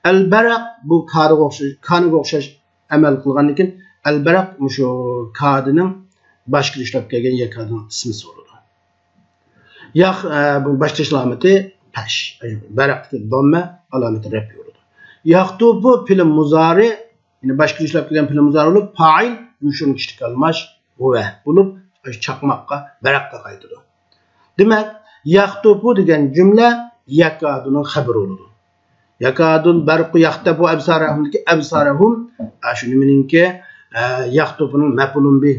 ئەلبەرەق، بۇ كادىغا ئوخشاش، كانىگە ئوخشاش ئەمەل قىلغاندىن كېيىن، ئەلبەرەق مۇشۇ كادىنىڭ باشقىدا ئىشلەپ كەلگەن ياكادىنىڭ ئىسمىسى بولىدۇ. ياق، ئە، بۇ باشلىنىش ئالامىتى پەش. بەرەقتىكى داممە ئالامىتى رەپئى بولىدۇ. ياختۇپۇ پېئىل مۇزارى، يەنى باشقىدا ئىشلەپ كەلگەن پېئىل مۇزارى بولۇپ، پائىل يوشۇرۇن كىچىك ئالماش ھۇۋە بولۇپ، چاقماققا، بەرەققە قايتىدۇ. دېمەك، ياختۇپۇ دېگەن جۈملە ياكادۇنىڭ خەبىرى بولىدۇ. ياكادۇل بەرقۇ ياختەپۇ ئەبسارەھۇمدىكى ئەبسارەھۇم، ئە، شۇ نېمىنىڭكى، ئە، ياختۇپۇنىڭ مەپئۇلۇن بىھ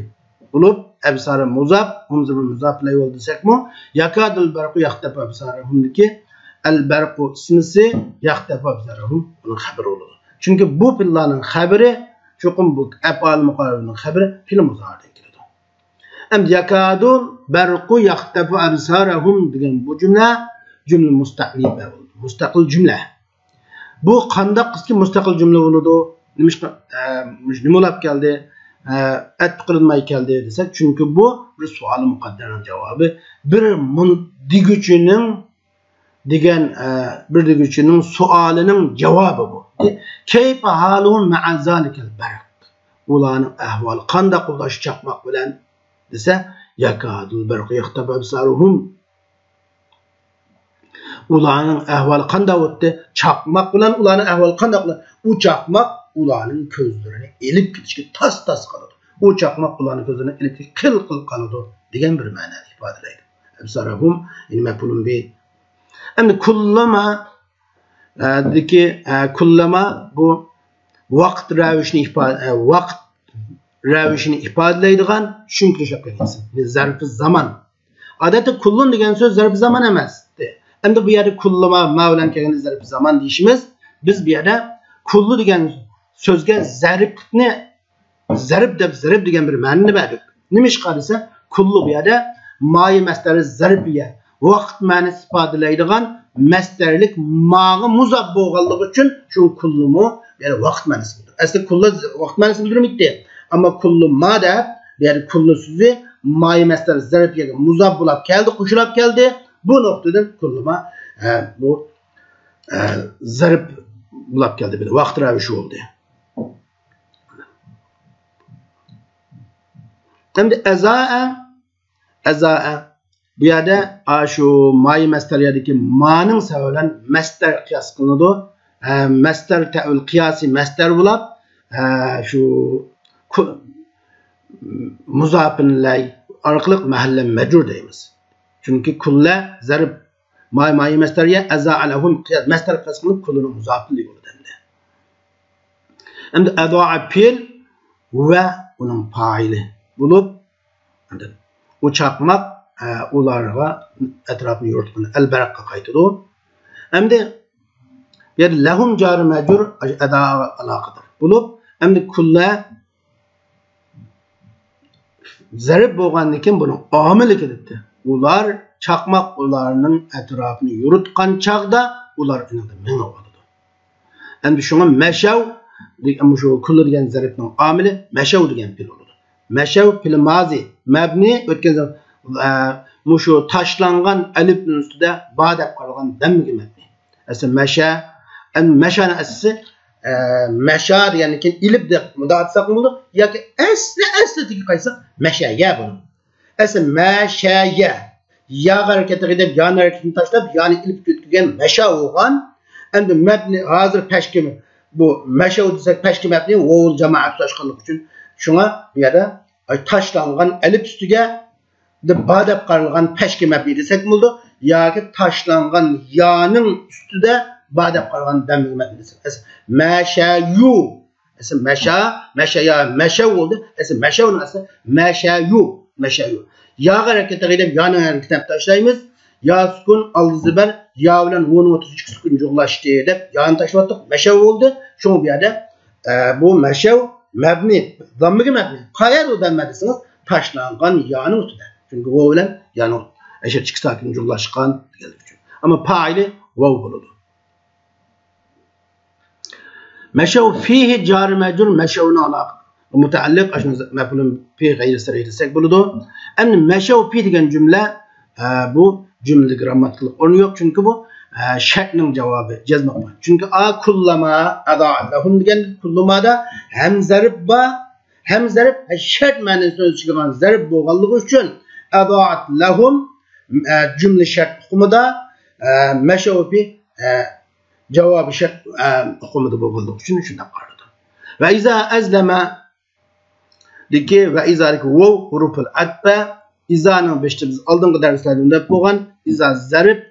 بولۇپ، ئەبسارە مۇزاپ، ھۇمزىمۇ مۇزاپ ئىلەيھى بولدى دېسەكمۇ، ياكادۇل بەرقۇ ياختەپۇ ئەبسارەھۇمدىكى ئەل بەرقۇ ئىسمىسى ياختەپۇ ئەبسارەھۇم ئۇنىڭ خەبىرى بولىدۇ. چۈنكى بۇ پېئىللارنىڭ خەبىرى، چوقۇم بۇ ئەپئال مۇقارىبىنىڭ خەبىرى پېئىل مۇزارىدىن كېلىدۇ. ئەمدى ياكادۇل بەرقۇ ياختەپۇ ئەبسارەھۇم دېگەن بۇ جۈملە، جۈملە مۇستەئنىپە بولىدۇ. مۇستەقىل جۈملە. بۇ قانداق قىلسىكى مۇستەقىل جۈملە بولىدۇ؟ نېمىشقا، ئە، مۇش-، نېمە بولاپ كەلدى؟ ئە، ئەتتە قىلىنماي كەلدى دېسەك، چۈنكى بۇ بىر سوئال مۇقەددەرنىڭ جاۋابى. بىر مۇن-، دېگۈچىنىڭ دېگەن، ئە، بىر دېگۈچىنىڭ سوئالىنىڭ جاۋابى بۇ. كەيپە ھالۇھۇم مەئە زالىكەل بەرق. ئۇلارنىڭ ئەھۋالى قانداق بولدى شۇ چاقماق بىلەن دېسە، ياكادۇل بەرقۇ ياختەپۇ ئەبسارۇھۇم. ئۇلارنىڭ ئەھۋالى قانداق بولدى؟ چاقماق بىلەن ئۇلارنىڭ ئەھۋالى قانداق بولدى؟ ئۇ چاقماق ئۇلارنىڭ كۆزلىرىنى ئېلىپ كېتىشكە تاس-تاس قىلىدۇ. ئۇ چاقماق ئۇلارنىڭ كۆزلىرىنى ئېلىپ كېتىشكە قىل-قىل قىلىدۇ دېگەن بىر مەنىنى ئىپادىلەيدۇ. ئەبسارەھۇم، يەنى مەپئۇلۇن بىھ. ئەمدى كۇللىما، ئە، دىكى، ئە، كۇللىما بۇ ۋاقىت رەۋىشىنى ئىپادە، ئە، ۋاقىت رەۋىشىنى ئىپادىلەيدىغان چۈشىنىكلىشىپ قىلغان ئىسىم. زەرپى زامان. ئادەتتە كۇللۇن دېگەن سۆز زەرپى زامان ئەمەس. ئەمدى بۇ يەردە كۇللىما ما بىلەن كەلگەندە زەرپى زامان دېيىشىمىز. بىز بۇ يەردە كۇللۇ دېگەن سۆزگە زەرپنى زەرب دەپ، زەرب دېگەن بىر مەنىنى بەردۇق. نېمىشقا دېسە، كۇللۇ بۇ يەردە مايى مەستەرى زەربىيە، ۋاقىت مەنىسى ئىپادىلەيدىغان مەستەرلىك ماغا مۇزاپ بولغانلىقى ئۈچۈن شۇ كۇللۇمۇ بۇ يەردە ۋاقىت مەنىسى بىلدۈرىدۇ. ئەسلى كۇللۇ ۋاقىت مەنىسى بىلدۈرمەيتتى. ئەمما كۇللۇ ما دەپ، بۇ يەردە كۇللۇ سۆزى مايى مەستەر زەربىيەگە مۇزاپ بولاپ كەلدى، قوشۇلاپ كەلدى. بۇ نۇقتىدىن كۇللۇما، ئە، بۇ، ئە، زەرب بولاپ كەلدى، بىر ۋاقىت رەۋىشى بولدى. ئەمدى ئەزائە، ئەزائە. بۇ يەردە، ئا، شۇ مايى مەستەر يەردىكى مانىڭ سەۋەبى بىلەن مەستەر قىياس قىلىنىدۇ. ئە، مەستەر تەئۋىل قىياسىي مەستەر بولاپ، ئە، شۇ كۇ-، مۇزاپىن ئىلەي ئارقىلىق مەھەللە مەجرۇر دەيمىز. چۈنكى كۇللە زەرب ماي، مايى مەستەر يە، ئەزائە لەھۇم قىياس، مەستەر قىياس قىلىنىپ كۇللىنىڭ مۇزاپىن بولىدۇ ئەمدى. ئەمدى ئەزائە پېئىل ۋە ئۇنىڭ پائىلى بولۇپ، ئۇ چاقماق، ئە، ئۇلارغا ئەتراپنى يورۇتقان ئەلبەرەققە قايتىدۇ. ئەمدى بۇ يەردە لەھۇم جارى مەجرۇر ئەزائەگە ئالاقىدار بولۇپ، ئەمدى كۇللە زەرب بولغاندىن كېيىن بۇنىڭ ئامىلى كېلىپتۇ. ئۇلار چاقماق ئۇلارنىڭ ئەتراپىنى يورۇتقان چاغدا ئۇلار ئېنىڭدا مېڭىۋالىدۇ. ئەمدى شۇڭا مەشەۋ، مۇشۇ كۇللە دېگەن زەربنىڭ ئامىلى مەشەۋ دېگەن پېئىل بولىدۇ. مەشەۋ پېئىلى مازى، مەبنى ئۆتكەن زامان، ئە، مۇشۇ تاشلانغان ئەلىپنىڭ ئۈستىدە با دەپ قارالغان دەممىگە مەبنى. ئەسلى مەشە، ئەمدى مەشەنىڭ ئەسلىسى، ئە، مەشا دېگەندىن كېيىن ئېلىپ دەپ مۇنداق ئاتىساقمۇ بولىدۇ، ياكى ئەسلى، ئەسلىدىكى قايسى؟ مەشەيە بۇنىڭ. ئەسلى مەشەيە. ياغا ھەرىكەت قىلغىلى دەپ يانىڭ ھەرىكىتىنى تاشلاپ، يانى ئېلىپ كۆتۈرگەن مەشا بولغان. ئەمدى مەبنى ھازىر پەشكە، بۇ مەشەۋ دېسەك، پەشكە مەبنى ۋاۋۇل جامائە تۇتاشقانلىقى ئۈچۈن. شۇڭا بۇ يەردە، ئاي، تاشلانغان ئەلىپ ئۈستىگە دە با دەپ قارالغان پەشكە مەبنى دېسەك بولىدۇ. ياكى تاشلانغان يانىڭ ئۈستىدە با دەپ قارالغان دەممىگە مەبنى دېسەك. ئەسلى مەشەيۇ. ئەسلى مەشا، مەشەيا، مەشەۋ بولدى. ئەسلى مەشەۋنىڭ ئەسلى مەشەيۇ. مەشەيۇ. ياغا ھەرىكەت قىلغىلى دەپ يانىڭ ھەرىكىتىنى تاشلايمىز. يا سۈكۈن، ئالدى زېبەر، يا بىلەن ۋونىڭ ئوتتۇرىسىدىكى سۈكۈن جۇغلاشتى دەپ يانى تاشلاۋاتتۇق. مەشەۋ بولدى. شۇڭا بۇ يەردە، ئە، بۇ مەشەۋ مەبنى، داممىگە مەبنى. قەيەردە داممە دېسىڭىز، تاشلانغان يانىڭ ئۈستىدە. چۈنكى ۋاۋ بىلەن يانىڭ ئەشەر ئىككى ساكىن جۇغلاشقان دېگەنلىكى ئۈچۈن. ئەمما پائىلى ۋاۋ بولىدۇ. مەشەۋ فىھى جارى مەجرۇر، مەشەۋنىڭ ئالاقە مۇتەئەللىق، ئاشۇنى مەپئۇلۇن فىھى غەيرىسىرى دېسەك بولىدۇ. ئەمدى مەشەۋ فى دېگەن جۈملە، ئە، بۇ جۈملىدە گىرامماتىكىلىق ئورنى يوق، چۈنكى بۇ، ئە، شەرتنىڭ جاۋابى، جەزم قىلغان. چۈنكى ئا كۇللەما ئەزا لەھۇم دېگەن كۇللىمادا ھەم زەرپ بار، ھەم زەرپ، ھە، شەرت مەنىسىنى ئۆز ئىچىگە ئالغان زەرپ بولغانلىقى ئۈچۈن ئەزائەت لەھۇم، ئە، جۈملە شەرت ئۇقۇمىدا، ئە، مەشەۋ فى، ئە، جاۋابى شەرت، ئە، ئۇقۇمىدا بولغانلىقى ئۈچۈن شۇنداق قارىلىدۇ. ۋە ئىزا ئەزلەمە دىكى ۋە ئىزادىكى ۋاۋ ھۇرۇپۇل ئەتپە، ئىزانىڭ بېشىدا بىز ئالدىنقى دەرسلەردە دەپ بولغان ئىزا زەرپ،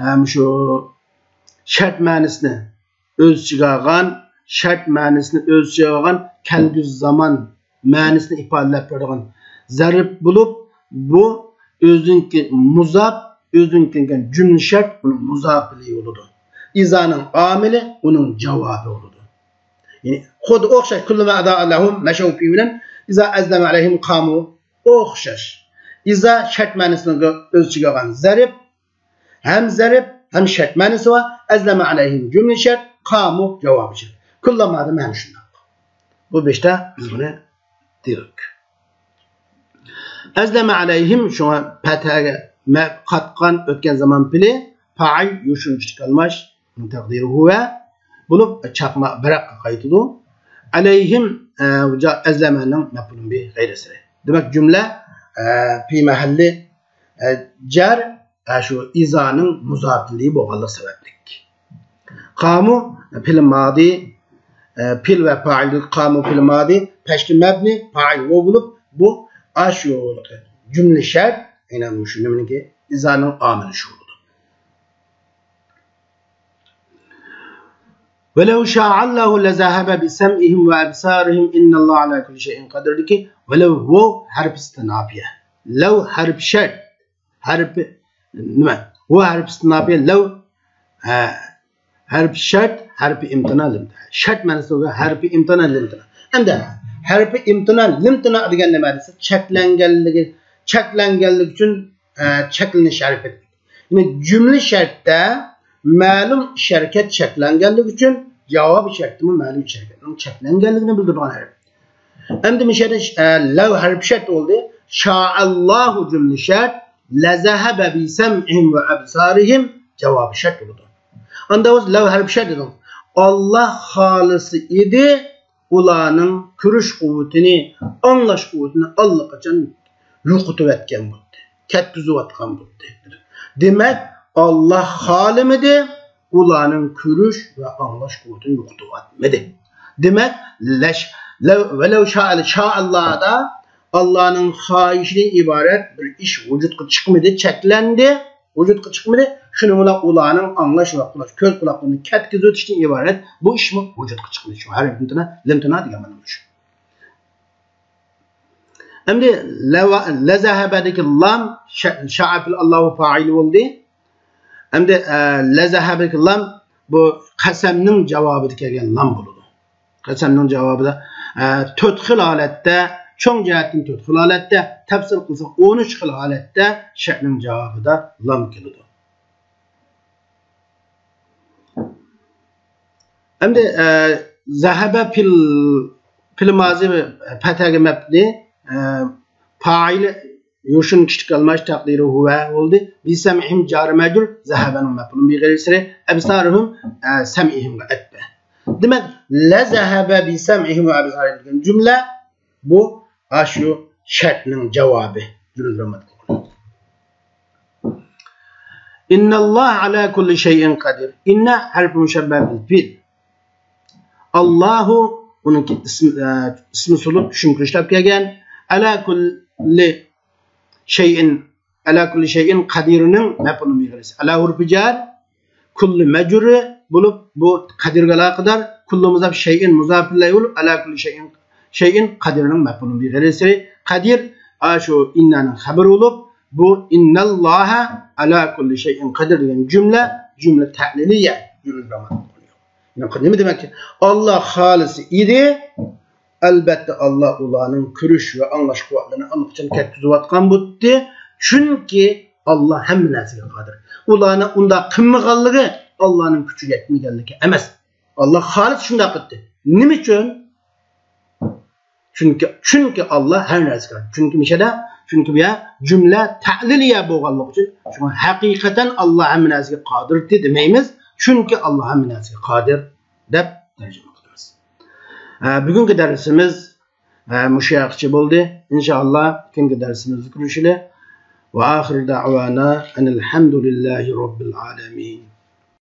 ھەم شۇ شەرت مەنىسىنى ئۆز ئىچىگە ئالغان، شەرت مەنىسىنى ئۆز ئىچىگە ئالغان، كەلگۈسى زامان مەنىسىنى ئىپادىلەپ بېرىدىغان زەرپ بولۇپ، بۇ ئۆزىنىڭكى مۇزاپ، ئۆزىنىڭكى كەلگەن جۈملە شەرت ئۇنىڭ مۇزاپىلى بولىدۇ. ئىزانىڭ ئامىلى ئۇنىڭ جاۋابى بولىدۇ. يەنى خۇددى ئوخشاش، كۇللىما ئەزا لەھۇم مەشەۋ فى بىلەن ئىزا ئەزلەمە ئەلەيھىم قامۇ ئوخشاش. ئىزا شەرت مەنىسىنى ئۆز ئىچىگە ئالغان زەرپ، ھەم زەرپ، ھەم شەرت مەنىسى بار. ئەزلەمە ئەلەيھىم جۈملە شەرت، قامۇ جاۋابى شەرت. كۇللىمادا مەنە شۇنداق. بۇ بېشتا بىز بۇنى دېدۇق. ئەزلەمە ئەلەيھىم، شۇڭا پەتھەگە مە-، قاتقان ئۆتكەن زامان پېئلى، پائىل يوشۇرۇن كىچىك ئالماش، تەقدىرى ھۇۋە بولۇپ، چاقما بىراققا قايتىدۇ. ئەلەيھىم، ئە، جا-، ئەزلەمەنىڭ مەپئۇلۇن بىھى غەيرىسىرى. دېمەك، جۈملە، ئە، پى مەھەللى، ئە، جەر، ئە، شۇ ئىزانىڭ مۇزاپىلى بولغانلىقى سەۋەبلىك. قامۇ پېئىل مادى، ئە، پېئىل ۋە پائىل، قامۇ پېئىل مادى، پەشكى مەبنى، پائىل ۋاۋ بولۇپ، بۇ ئاشۇ جۈملە شەرت، ئەينەن مۇشۇ نېمىنىڭكى، ئىزانىڭ ئامىلى شۇ بولىدۇ. ۋەلەۋ شائەللاھۇ لەزەھەبە بىسەمئىھىم ۋە ئەبسارىھىم ئىننەللاھە ئەلا كۇللى شەيئىن قەدىردىكى ۋەلەۋ ۋاۋ ھەرپى ئىستىناپىيە. لەۋ ھەرپى شەرت، ھەرپى نېمە؟ ۋاۋ ھەرپى ئىستىناپىيە، لەۋ، ھە، ھەرپى شەرت، ھەرپى ئىمتىنا، لىمتىنا. شەرت مەنىسى بولغان ھەرپى ئىمتىنا، لىمتىنا. ئەمدى ھەرپى ئىمتىنا، لىمتىنا دېگەن نېمە دېسە، چەكلەنگەنلىكى، چەكلەنگەنلىكى ئۈچۈن، ئە، چەكلىنىش ھەرپى. يەنى جۈملە شەرتتە مەلۇم ئىش ھەرىكەت چەكلەنگەنلىكى ئۈچۈن، جاۋاب شەرتتىمۇ مەلۇم ئىش ھەرىكەتنىڭ چەكلەنگەنلىكىنى بىلدۈرىدىغان ھەرپ. ئەمدى مۇشۇ يەردە، ئە، لەۋ ھەرپى شەرت بولدى. شائەللاھۇ جۈملە شەرت، لەزەھەبە بىسەمئىھىم ۋە ئەبسارىھىم جاۋابى شەرت بولىدۇ. ئاندا بولسا لەۋ ھەرپى شەرت دېدۇق. ئاللا خالىسا ئىدى، ئۇلارنىڭ كۆرۈش قۇۋۋىتىنى، ئاڭلاش قۇۋۋىتىنى ئاللىقاچان يوقىتىۋەتكەن بولدى، كەتكۈزۈۋاتقان بولدى. دېمەك، ئاللا خالىمىدى، ئۇلارنىڭ كۆرۈش ۋە ئاڭلاش قۇۋۋىتىنى يوقىتىۋاتمىدى. دېمەك، لەش-، لەۋ-، ۋەلەۋ شائەل-، شائەللادا ئاللانىڭ خاھىشىدىن ئىبارەت بىر ئىش ۋۇجۇدقا چىقمىدى، چەكلەندى. ۋۇجۇدقا چىقمىدى. شۇنىڭ بىلەن ئۇلارنىڭ ئاڭلاش ۋە قۇلاش، كۆز قۇلاقلىرىنى كەتكۈزۈۋېتىشتىن ئىبارەت بۇ ئىشمۇ ۋۇجۇدقا چىقمىدى. شۇ ھەرپ ئىمتىنا، لىمتىنا دېگەن مانا شۇ. ئەمدى لەۋ-، لەزەھەبەدىكى لام شە-، شائەپىل ئاللاھۇ پائىلى بولدى. ئەمدى، ئە، لەزەھەبەدىكى لام بۇ قەسەمنىڭ جاۋابىدا كەلگەن لام بولىدۇ. قەسەمنىڭ جاۋابىدا، ئە، تۆت خىل ھالەتتە، چوڭ جەھەتتىن تۆت خىل ھالەتتە، تەپسىر قىلسا ئون ئۈچ خىل ھالەتتە شەرتنىڭ جاۋابىدا لام كېلىدۇ. ئەمدى، ئە، زەھەبە پېئىل، پېئىل مازى پەتھەگە مەبنى، ئە، پائىلى يوشۇرۇن كىچىك ئالماش تەقدىرى ھۇۋە بولدى. بىسەمئىھىم جارى مەجرۇر، زەھەبەنىڭ مەپئۇلى بىغەيرىسىرى، ئەبسارىھىم، ئە، سەمئىھىمغا ئەتپە. دېمەك، لەزەھەبە بىسەمئىھىم ۋە ئەبسارىھىم دېگەن جۈملە بۇ ئاشۇ شەرتنىڭ جاۋابى. جۈملە گىرامماتىكىلىق. ئىنناللاھە ئەلا كۇللى شەيئىن قەدىر. ئىننە ھەرپى مۇشەببەھ بىل پېئىل. ئاللاھۇ ئۇنىڭكى ئىسمى، ئە، ئىسمى سولۇپ چۈشۈرۈشلەپ كەلگەن. ئەلا كۇللى شەيئىن، ئەلا كۇللى شەيئىن قەدىرنىڭ مەپئۇلى بىغەيرىسى. ئەلا ھۇرپى جار، كۇللى مەجرۇرى بولۇپ، بۇ قەدىرگە ئالاقىدار. كۇللى مۇزاپ، شەيئىن مۇزاپ ئىلەيھى بولۇپ، ئەلا كۇللى شەيئىن، شەيئىن قەدىرنىڭ مەپئۇلى بىغەيرىسى. قەدىر، ئاشۇ ئىننانىڭ خەبىرى بولۇپ، بۇ ئىنناللاھە ئەلا كۇللى شەيئىن قەدىر دېگەن جۈملە، جۈملە تەلىلىيە، جۈملە گىرامماتىكىلىق. نېمە دېمەككى؟ ئاللا خالىسا ئىدى، ئەلبەتتە، ئاللا ئۇلارنىڭ كۆرۈش ۋە ئاڭلاش قۇۋۋەتلىرىنى ئاللىقاچان كەتكۈزۈۋاتقان بولدى. چۈنكى ئاللا ھەممە نەرسىگە قادىر. ئۇلارنى ئۇنداق قىلمىغانلىقى ئاللانىڭ كۈچى يەتمىگەنلىكى ئەمەس. ئاللا خالىس شۇنداق قىلدى. نېمە ئۈچۈن؟ چۈنكى، چۈنكى ئاللا ھەر نەرسىگە قادىر. چۈنكى مۇشەدە، چۈنكى بۇ يەر جۈملە تەلىلىيە بولغانلىقى ئۈچۈن، شۇڭا ھەقىقەتەن ئاللا ھەممە نەرسىگە قادىر دېمەيمىز. چۈنكى ئاللا ھەممە نەرسىگە قادىر دەپ تەرجىمە قىلىمىز. ئە، بۈگۈنكى دەرسىمىز، ئە، مۇشۇ يەرگىچە بولدى. ئىنشائاللا، كېيىنكى دەرسىمىزدە كۆرۈشىلى. وآخر دعوانا أن الحمد لله رب العالمين.